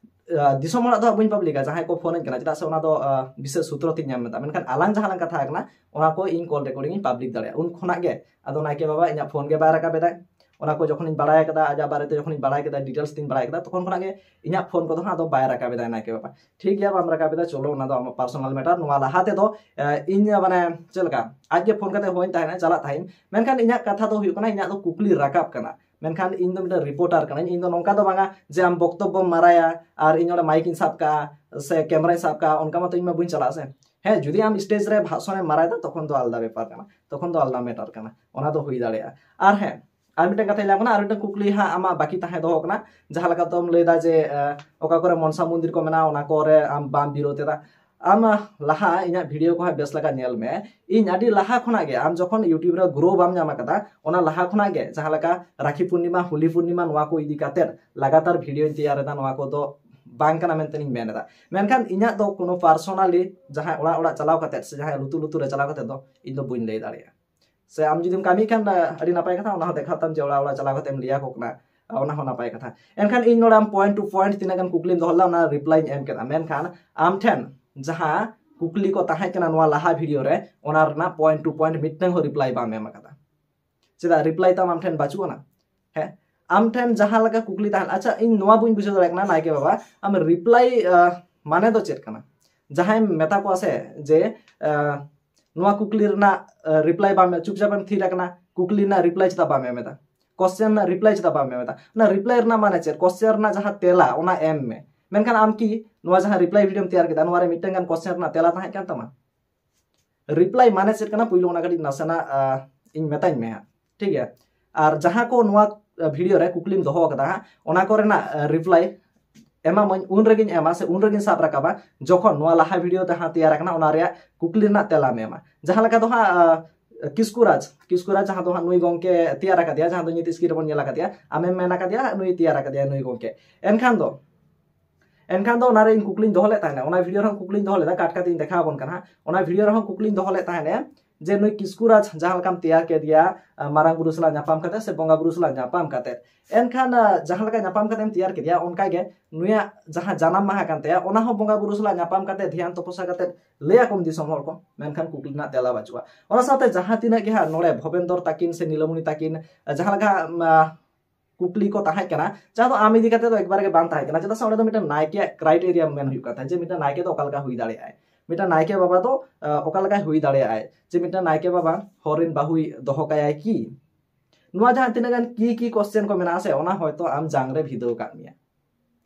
ᱟᱸ, ᱫᱤᱥᱚᱢ ᱦᱚᱲᱟᱜ ᱫᱚ ᱦᱟᱸᱜ ᱵᱟᱹᱧ ᱯᱟᱵᱽᱞᱤᱠᱟ, ᱡᱟᱦᱟᱸᱭ ᱠᱚ ᱯᱷᱳᱱ ᱟᱹᱧ ᱠᱟᱱᱟ, ᱪᱮᱫᱟᱜ ᱥᱮ ᱚᱱᱟ ᱫᱚ ᱟᱸ, ᱵᱤᱥᱮᱥ ᱥᱩᱛᱨᱚ ᱛᱤᱧ ᱧᱟᱢ ᱮᱫᱟ᱾ ᱢᱮᱱᱠᱷᱟᱱ ᱟᱞᱟᱝ ᱡᱟᱦᱟᱸ ᱞᱟᱝ ᱠᱟᱛᱷᱟ ᱟᱠᱟᱱᱟ ᱚᱱᱟ ᱠᱚ ᱤᱧ ᱠᱚᱞ ᱨᱮᱠᱚᱨᱰᱤᱝ ᱤᱧ ᱯᱟᱵᱽᱞᱤᱠ ᱫᱟᱲᱮᱭᱟᱜᱼᱟ᱾ ᱩᱱ ᱠᱷᱚᱱᱟᱜ ᱜᱮ ᱟᱫᱚ ᱱᱟᱭᱠᱮ ᱵᱟᱵᱟ ᱤᱧᱟᱹᱜ ᱯᱷᱳᱱ ᱜᱮ ᱵᱟᱭ ᱨᱟᱠᱟᱵ ᱮᱫᱟᱭ᱾ ᱚᱱᱟ ᱠᱚ ᱡᱚᱠᱷᱚᱱᱤᱧ ᱵᱟᱲᱟᱭ ᱠᱮᱫᱟ, ᱟᱡᱟᱜ ᱵᱟᱨᱮᱛᱮ ᱡᱚᱠᱷᱚᱱᱤᱧ ᱵᱟᱲᱟᱭ ᱠᱮᱫᱟ, ᱰᱤᱴᱮᱞᱥ ᱛᱤᱧ ᱵᱟᱲᱟᱭ ᱠᱮᱫᱟ, ᱛᱚᱠᱷᱚᱱ ᱠᱷᱚᱱᱟᱜ ᱜᱮ ᱤᱧᱟᱹᱜ ᱯᱷᱳᱱ ᱠᱚᱫᱚ ᱦᱟᱸᱜ ᱟᱫᱚ ᱵᱟᱭ ᱨᱟᱠᱟᱵ ᱮᱫᱟ ᱱᱟᱭᱠᱮ ᱵᱟᱵᱟ᱾ ᱴᱷᱤᱠ ᱜᱮᱭᱟ, ᱵᱟᱢ ᱨᱟᱠᱟᱵ ᱮᱫᱟ, ᱪᱚᱞᱚ ᱚᱱᱟ ᱫᱚ ᱟᱢᱟᱜ ᱯᱟᱨᱥᱚᱱᱟᱞ ᱢᱮᱴᱟᱨ᱾ ᱱᱚᱣᱟ ᱞᱟᱦᱟ ᱛᱮᱫᱚ ᱮ, ᱤᱧ ᱢᱟᱱᱮ ᱪᱮᱫ ᱞᱮᱠᱟ ᱟᱡ ᱜᱮ ᱯᱷᱳᱱ ᱠᱟᱛᱮ ᱦᱚᱦᱚᱧ ᱛᱟᱦᱮᱱᱟ, ᱪᱟᱞᱟᱜ ᱛᱟᱦᱮᱸᱧ, ᱢᱮᱱᱠᱷᱟᱱ ᱤᱧᱟᱹᱜ ᱠᱟᱛᱷᱟ ᱫᱚ ᱦᱩᱭᱩᱜ ᱠᱟᱱᱟ ᱤᱧᱟᱹᱜ ᱫᱚ ᱠᱩᱠᱞᱤ ᱨᱟᱠᱟᱵ ᱠᱟᱱᱟ᱾ ᱢᱮᱱᱠᱷᱟᱱ ᱤᱧ ᱫᱚ ᱢᱤᱫᱴᱮᱱ ᱨᱤᱯᱳᱨᱴᱟᱨ ᱠᱟᱹᱱᱟᱹᱧ, ᱤᱧ ᱫᱚ ᱱᱚᱝᱠᱟ ᱫᱚ ᱵᱟᱝᱟ ᱡᱮ ᱟᱢ ᱵᱚᱠᱛᱚᱵᱵᱚᱢ ᱢᱟᱨᱟᱭᱟ ᱟᱨ ᱤᱧ ᱚᱸᱰᱮ ᱢᱟᱭᱤᱠ ᱤᱧ ᱥᱟᱵ ᱠᱟᱜᱼᱟ ᱥᱮ ᱠᱮᱢᱮᱨᱟᱧ ᱥᱟᱵ ᱠᱟᱜᱼᱟ, ᱚᱱᱠᱟ ᱢᱟᱛᱚ ᱤᱧ ᱢᱟ ᱵᱟᱹᱧ ᱪᱟᱞᱟᱜᱼᱟ ᱥᱮ᱾ ᱦᱮᱸ, ᱡᱩᱫᱤ ᱟᱢ ᱥᱴᱮᱡᱽ ᱨᱮ ᱵᱷᱟᱥᱚᱱᱮᱢ ᱢᱟᱨᱟᱭᱮᱫᱟ ᱛᱚᱠᱷᱚᱱ ᱫᱚ ᱟᱞᱟᱫᱟ ᱵᱮᱯᱟᱨ ᱠᱟᱱᱟ, ᱛᱚᱠᱷᱚᱱ ᱫᱚ ᱟᱞᱟᱫᱟ ᱢᱮᱴᱟᱨ ᱠᱟᱱᱟ, ᱚᱱᱟ ᱫᱚ ᱦᱩᱭ ᱫᱟᱲᱮᱭᱟᱜᱼᱟ᱾ ᱟᱨ ᱦᱮᱸ, ᱟᱨ ᱢᱤᱫᱴᱮᱱ ᱠᱟᱛᱷᱟᱧ ᱞᱟᱹᱭᱟᱢ ᱠᱟᱱᱟ, ᱟᱨ ᱢᱤᱫᱴᱮᱱ ᱠᱩᱠᱞᱤ ᱦᱟᱸᱜ ᱟᱢᱟᱜ ᱵᱟᱹᱠᱤ ᱛᱟᱦᱮᱸ ᱫᱚᱦᱚ ᱠᱟᱱᱟ, ᱡᱟᱦᱟᱸ ᱞᱮᱠᱟ ᱛᱚᱢ ᱞᱟᱹᱭᱫᱟ ᱡᱮ ᱮ, ᱚᱠᱟ ᱠᱚᱨᱮ ᱢᱚᱱᱥᱟ ᱢᱚᱱᱫᱤᱨ ᱠᱚ ᱢᱮᱱᱟᱜᱼᱟ ᱚᱱᱟ ᱠᱚᱨᱮ ᱟᱢ ᱵᱟᱢ ᱵᱤᱨᱳᱫ ᱮᱫᱟ᱾ ᱟᱢ ᱞᱟᱦᱟ ᱤᱧᱟᱹᱜ ᱵᱷᱤᱰᱤᱭᱳ ᱠᱚ ᱦᱟᱸᱜ ᱵᱮᱥ ᱞᱮᱠᱟ ᱧᱮᱞ ᱢᱮ᱾ ᱤᱧ ᱟᱹᱰᱤ ᱞᱟᱦᱟ ᱠᱷᱚᱱᱟᱜ ᱜᱮ, ᱟᱢ ᱡᱚᱠᱷᱚᱱ YouTube ᱨᱮ ᱜᱨᱳ ᱵᱟᱢ ᱧᱟᱢ ᱟᱠᱟᱫᱟ, ᱚᱱᱟ ᱞᱟᱦᱟ ᱠᱷᱚᱱᱟᱜ ᱜᱮ ᱡᱟᱦᱟᱸ ᱞᱮᱠᱟ ᱨᱟᱠᱷᱤ ᱯᱩᱨᱱᱤᱢᱟ, ᱦᱳᱞᱤ ᱯᱩᱨᱱᱤᱢᱟ, ᱱᱚᱣᱟ ᱠᱚ ᱤᱫᱤ ᱠᱟᱛᱮᱫ ᱞᱟᱜᱟᱛᱟᱨ ᱵᱷᱤᱰᱤᱭᱳᱧ ᱛᱮᱭᱟᱨ ᱮᱫᱟ, ᱱᱚᱣᱟ ᱠᱚᱫᱚ ᱵᱟᱝ ᱠᱟᱱᱟ ᱢᱮᱱᱛᱮ ᱤᱧ ᱢᱮᱱ ᱮᱫᱟ᱾ ᱢᱮᱱᱠᱷᱟᱱ ᱤᱧᱟᱹᱜ ᱫᱚ ᱠᱳᱱᱳ ᱯᱟᱨᱥᱳᱱᱟᱞᱤ ᱡᱟᱦᱟᱸᱭ ᱚᱲᱟᱜ ᱚᱲᱟᱜ ᱪᱟᱞᱟᱣ ᱠᱟᱛᱮᱫ ᱥᱮ ᱡᱟᱦᱟᱸᱭ ᱞᱩᱛᱩᱨ ᱞᱩᱛᱩᱨ ᱨᱮ ᱪᱟᱞᱟᱣ ᱠᱟᱛᱮᱫ ᱫᱚ ᱤᱧ ᱫᱚ ᱵᱟᱹᱧ ᱞᱟᱹᱭ ᱫᱟᱲᱮᱭᱟᱜᱼᱟ᱾ ᱥᱮ ᱟᱢ ᱡᱩᱫᱤᱢ ᱠᱟᱹᱢᱤ ᱠᱷᱟᱱ, ᱟᱹᱰᱤ ᱱᱟᱯᱟᱭ ᱠᱟᱛᱷᱟ, ᱚᱱᱟ ᱦᱚᱸ ᱫᱮᱠᱷᱟᱣ ᱛᱟᱢ ᱡᱮ ᱚᱲᱟᱜ ᱚᱲᱟᱜ ᱪᱟᱞᱟᱣ ᱠᱟᱛᱮᱢ ᱞᱟᱹᱭ ᱟᱠᱚ ᱠᱟᱱᱟ, ᱚᱱᱟ ᱦᱚᱸ ᱱᱟᱯᱟᱭ ᱠᱟᱛᱷᱟ᱾ ᱮᱱᱠᱷᱟᱱ ᱤᱧ ᱱᱚᱰᱮ ᱟᱢ ᱯᱚᱭᱮᱱᱴ ᱴᱩ ᱯᱚᱭᱮᱱᱴ ᱛᱤᱱᱟᱹᱜ ᱜᱟᱱ ᱠᱩᱠᱞᱤᱢ ᱫᱚᱦᱚ ᱞᱮᱫᱟ, ᱚᱱᱟ ᱨᱤᱯᱞᱟᱭᱤᱧ ᱮᱢ ᱠᱮᱫᱟ᱾ ᱢᱮᱱᱠᱷᱟᱱ ᱟᱢ ᱴᱷᱮᱱ ᱡᱟᱦᱟᱸ ᱠᱩᱠᱞᱤ ᱠᱚ ᱛᱟᱦᱮᱸ ᱠᱟᱱᱟ ᱱᱚᱣᱟ ᱞᱟᱦᱟ ᱵᱷᱤᱰᱤᱭᱳ ᱨᱮ, ᱚᱱᱟ ᱨᱮᱱᱟᱜ ᱯᱚᱭᱮᱱᱴ ᱴᱩ ᱯᱚᱭᱮᱱᱴ ᱢᱤᱫᱴᱟᱝ ᱦᱚᱸ ᱨᱤᱯᱞᱟᱭ ᱵᱟᱢ ᱮᱢ ᱟᱠᱟᱫᱟ᱾ ᱪᱮᱫᱟᱜ ᱨᱤᱯᱞᱟᱭ ᱛᱟᱢ ᱟᱢ ᱴᱷᱮᱱ ᱵᱟᱹᱪᱩᱜ ᱟᱱᱟ? ᱦᱮᱸ, ᱟᱢ ᱴᱷᱮᱱ ᱡᱟᱦᱟᱸ ᱞᱮᱠᱟ ᱠᱩᱠᱞᱤ ᱛᱟᱦᱮᱱ, ᱟᱪᱪᱷᱟ, ᱤᱧ ᱱᱚᱣᱟ ᱵᱟᱹᱧ ᱵᱩᱡᱷᱟᱹᱣ ᱫᱟᱲᱮᱭᱟᱜ ᱠᱟᱱᱟ ᱱᱟᱭᱠᱮ ᱵᱟᱵᱟ, ᱟᱢ ᱨᱤᱯᱞᱟᱭ ᱢᱟᱱᱮ ᱫᱚ ᱪᱮᱫ ᱠᱟᱱᱟ? ᱡᱟᱦᱟᱸᱭᱮᱢ ᱢᱮᱛᱟ ᱠᱚᱣᱟ ᱥᱮ ᱡᱮ ᱟᱸ, ᱱᱚᱣᱟ ᱠᱩᱠᱞᱤ ᱨᱮᱱᱟᱜ ᱨᱤᱯᱞᱟᱭ ᱵᱟᱢ, ᱪᱩᱯᱪᱟᱯ ᱮᱢ ᱛᱷᱤᱨ ᱟᱠᱟᱱᱟ, ᱠᱩᱠᱞᱤ ᱨᱮᱱᱟᱜ ᱨᱤᱯᱞᱟᱭ ᱪᱮᱫᱟᱜ ᱵᱟᱢ ᱮᱢ ᱮᱫᱟ? ᱠᱚᱥᱪᱮᱱ ᱨᱮᱱᱟᱜ ᱨᱤᱯᱞᱟᱭ ᱪᱮᱫᱟᱜ ᱵᱟᱢ ᱮᱢ ᱮᱫᱟ? ᱚᱱᱟ ᱨᱤᱯᱞᱟᱭ ᱨᱮᱱᱟᱜ ᱢᱟᱱᱮ ᱪᱮᱫ? ᱠᱚᱥᱪᱮᱱ ᱨᱮᱱᱟᱜ ᱡᱟᱦᱟᱸ ᱛᱮᱞᱟ, ᱚᱱᱟ ᱮᱢ ᱢᱮ᱾ ᱢᱮᱱᱠᱷᱟᱱ ᱟᱢ ᱠᱤ ᱱᱚᱣᱟ ᱡᱟᱦᱟᱸ ᱨᱤᱯᱞᱟᱭ ᱵᱷᱤᱰᱤᱭᱳᱢ ᱛᱮᱭᱟᱨ ᱠᱮᱫᱟ, ᱱᱚᱣᱟ ᱨᱮ ᱢᱤᱫᱴᱟᱝ ᱜᱟᱱ ᱠᱚᱥᱪᱮᱱ ᱨᱮᱱᱟᱜ ᱛᱮᱞᱟ ᱛᱟᱦᱮᱸ ᱠᱟᱱ ᱛᱟᱢᱟ? ᱨᱤᱯᱞᱟᱭ ᱢᱟᱱᱮ ᱪᱮᱫ ᱠᱟᱱᱟ, ᱯᱩᱭᱞᱩ ᱚᱱᱟ ᱠᱟᱹᱴᱤᱡ ᱱᱟᱥᱮᱱᱟᱜ ᱟᱸ, ᱤᱧ ᱢᱮᱛᱟᱧ ᱢᱮ ᱦᱟᱸᱜ, ᱴᱷᱤᱠ ᱜᱮᱭᱟ? ᱟᱨ ᱡᱟᱦᱟᱸ ᱠᱚ ᱱᱚᱣᱟ ᱵᱷᱤᱰᱤᱭᱳ ᱨᱮ ᱠᱩᱠᱞᱤᱢ ᱫᱚᱦᱚ ᱟᱠᱟᱫᱟ ᱦᱟᱸᱜ, ᱚᱱᱟ ᱠᱚᱨᱮᱱᱟᱜ ᱨᱤᱯᱞᱟᱭ ᱮᱢᱟᱢᱟᱹᱧ, ᱩᱱ ᱨᱮᱜᱮᱧ ᱮᱢᱟ ᱥᱮ ᱩᱱ ᱨᱮᱜᱮᱧ ᱥᱟᱵ ᱨᱟᱠᱟᱵᱟ, ᱡᱚᱠᱷᱚᱱ ᱱᱚᱣᱟ ᱞᱟᱦᱟ ᱵᱷᱤᱰᱤᱭᱳ ᱡᱟᱦᱟᱸ ᱛᱮᱭᱟᱨ ᱟᱠᱟᱱᱟ ᱚᱱᱟ ᱨᱮᱭᱟᱜ ᱠᱩᱠᱞᱤ ᱨᱮᱱᱟᱜ ᱛᱮᱞᱟᱢ ᱮᱢᱟ᱾ ᱡᱟᱦᱟᱸ ᱞᱮᱠᱟ ᱫᱚ ᱦᱟᱸᱜ ᱟᱸ, ᱠᱤᱥᱠᱩᱨᱟᱡᱽ, ᱠᱤᱥᱠᱩᱨᱟᱡᱽ ᱡᱟᱦᱟᱸ ᱫᱚ ᱦᱟᱸᱜ ᱱᱩᱭ ᱜᱚᱝᱠᱮ ᱛᱮᱭᱟᱨ ᱟᱠᱟᱫᱮᱭᱟ, ᱡᱟᱦᱟᱸ ᱫᱚ ᱱᱤᱛ ᱥᱠᱨᱤᱱ ᱨᱮᱵᱚᱱ ᱧᱮᱞ ᱟᱠᱟᱫᱮᱭᱟ, ᱟᱢᱮᱢ ᱢᱮᱱ ᱟᱠᱟᱫᱮᱭᱟ ᱱᱩᱭ ᱛᱮᱭᱟᱨ ᱟᱠᱟᱫᱮᱭᱟ ᱱᱩᱭ ᱜᱚᱝᱠᱮ᱾ ᱮᱱᱠᱷᱟᱱ ᱫᱚ ᱮᱱᱠᱷᱟᱱ ᱫᱚ ᱚᱱᱟᱨᱮ ᱤᱧ ᱠᱩᱠᱞᱤᱧ ᱫᱚᱦᱚ ᱞᱮᱫ ᱛᱟᱦᱮᱱᱟ, ᱚᱱᱟ ᱵᱷᱤᱰᱤᱭᱳ ᱨᱮᱦᱚᱸ ᱠᱩᱠᱞᱤᱧ ᱫᱚᱦᱚ ᱞᱮᱫᱟ, ᱠᱟᱴ ᱠᱟᱛᱮ ᱤᱧ ᱫᱮᱠᱷᱟᱣ ᱟᱵᱚᱱ ᱠᱟᱱᱟ ᱦᱟᱸᱜ᱾ ᱚᱱᱟ ᱵᱷᱤᱰᱤᱭᱳ ᱨᱮᱦᱚᱸ ᱠᱩᱠᱞᱤᱧ ᱫᱚᱦᱚ ᱞᱮᱫ ᱛᱟᱦᱮᱱᱟ ᱡᱮ ᱱᱩᱭ ᱠᱤᱥᱠᱩᱨᱟᱡᱽ ᱡᱟᱦᱟᱸ ᱞᱮᱠᱟᱢ ᱛᱮᱭᱟᱨ ᱠᱮᱫᱮᱭᱟ, ᱟᱸ, ᱢᱟᱨᱟᱝ ᱵᱩᱨᱩ ᱥᱟᱞᱟᱜ ᱧᱟᱯᱟᱢ ᱠᱟᱛᱮ ᱥᱮ ᱵᱚᱸᱜᱟ ᱵᱩᱨᱩ ᱥᱟᱞᱟᱜ ᱧᱟᱯᱟᱢ ᱠᱟᱛᱮ, ᱮᱱᱠᱷᱟᱱ ᱟᱸ, ᱡᱟᱦᱟᱸ ᱞᱮᱠᱟ ᱧᱟᱯᱟᱢ ᱠᱟᱛᱮᱢ ᱛᱮᱭᱟᱨ ᱠᱮᱫᱮᱭᱟ, ᱚᱱᱠᱟ ᱜᱮ ᱱᱩᱭᱟᱜ ᱡᱟᱦᱟᱸ ᱡᱟᱱᱟᱢ ᱢᱟᱦᱟ ᱠᱟᱱ ᱛᱟᱭᱟ, ᱚᱱᱟ ᱦᱚᱸ ᱵᱚᱸᱜᱟ ᱵᱩᱨᱩ ᱥᱟᱞᱟᱜ ᱧᱟᱯᱟᱢ ᱠᱟᱛᱮ ᱫᱷᱮᱭᱟᱱ ᱛᱚᱯᱚᱥᱟ ᱠᱟᱛᱮ ᱞᱟᱹᱭ ᱟᱠᱚᱢ ᱫᱤᱥᱚᱢ ᱦᱚᱲ ᱠᱚ, ᱢᱮᱱᱠᱷᱟᱱ ᱠᱩᱠᱞᱤ ᱨᱮᱱᱟᱜ ᱛᱮᱞᱟ ᱵᱟᱹᱪᱩᱜᱼᱟ᱾ ᱚᱱᱟ ᱥᱟᱶᱛᱮ ᱡᱟᱦᱟᱸ ᱛᱤᱱᱟᱹᱜ ᱜᱮ ᱦᱟᱸᱜ ᱱᱚᱰᱮ ᱵᱷᱚᱵᱮᱱᱫᱚᱨ ᱛᱟᱹᱠᱤᱱ ᱥᱮ ᱱᱤᱞᱚᱢᱚᱱᱤ ᱛᱟᱹᱠᱤᱱ ᱟᱸ, ᱡᱟᱦᱟᱸ ᱞᱮᱠᱟ ᱟᱸ, ᱠᱩᱠᱞᱤ ᱠᱚ ᱛᱟᱦᱮᱸ ᱠᱟᱱᱟ, ᱡᱟᱦᱟᱸ ᱫᱚ ᱟᱢ ᱤᱫᱤ ᱠᱟᱛᱮ ᱫᱚ ᱮᱠᱵᱟᱨ ᱜᱮ ᱵᱟᱝ ᱛᱟᱦᱮᱸ ᱠᱟᱱᱟ, ᱪᱮᱫᱟᱜ ᱥᱮ ᱚᱸᱰᱮ ᱫᱚ ᱢᱤᱫᱴᱮᱱ ᱱᱟᱭᱠᱮᱭᱟᱜ ᱠᱨᱟᱭᱴᱮᱨᱤᱭᱟ ᱢᱮᱱ ᱦᱩᱭᱩᱜ ᱠᱟᱱ ᱛᱟᱦᱮᱸᱫ ᱡᱮ ᱢᱤᱫᱴᱮᱱ ᱱᱟᱭᱠᱮ ᱫᱚ ᱚᱠᱟ ᱞᱮᱠᱟ ᱦᱩᱭ ᱫᱟᱲᱮᱭᱟᱜᱼᱟᱭ, ᱢᱤᱫᱴᱮᱱ ᱱᱟᱭᱠᱮ ᱵᱟᱵᱟ ᱫᱚ ᱟᱸ, ᱚᱠᱟ ᱞᱮᱠᱟᱭ ᱦᱩᱭ ᱫᱟᱲᱮᱭᱟᱜᱼᱟᱭ, ᱡᱮ ᱢᱤᱫᱴᱮᱱ ᱱᱟᱭᱠᱮ ᱵᱟᱵᱟ ᱦᱚᱨ ᱨᱮᱱ ᱵᱟᱹᱦᱩᱭ ᱫᱚᱦᱚ ᱠᱟᱭᱟᱭ ᱠᱤ? ᱱᱚᱣᱟ ᱡᱟᱦᱟᱸ ᱛᱤᱱᱟᱹᱜ ᱜᱟᱱ ᱠᱤ ᱠᱤ ᱠᱚᱥᱪᱮᱱ ᱠᱚ ᱢᱮᱱᱟᱜᱼᱟ ᱥᱮ, ᱚᱱᱟ ᱦᱚᱭᱛᱳ ᱟᱢ ᱡᱟᱝ ᱨᱮ ᱵᱷᱤᱫᱟᱹᱣ ᱠᱟᱜ ᱢᱮᱭᱟ,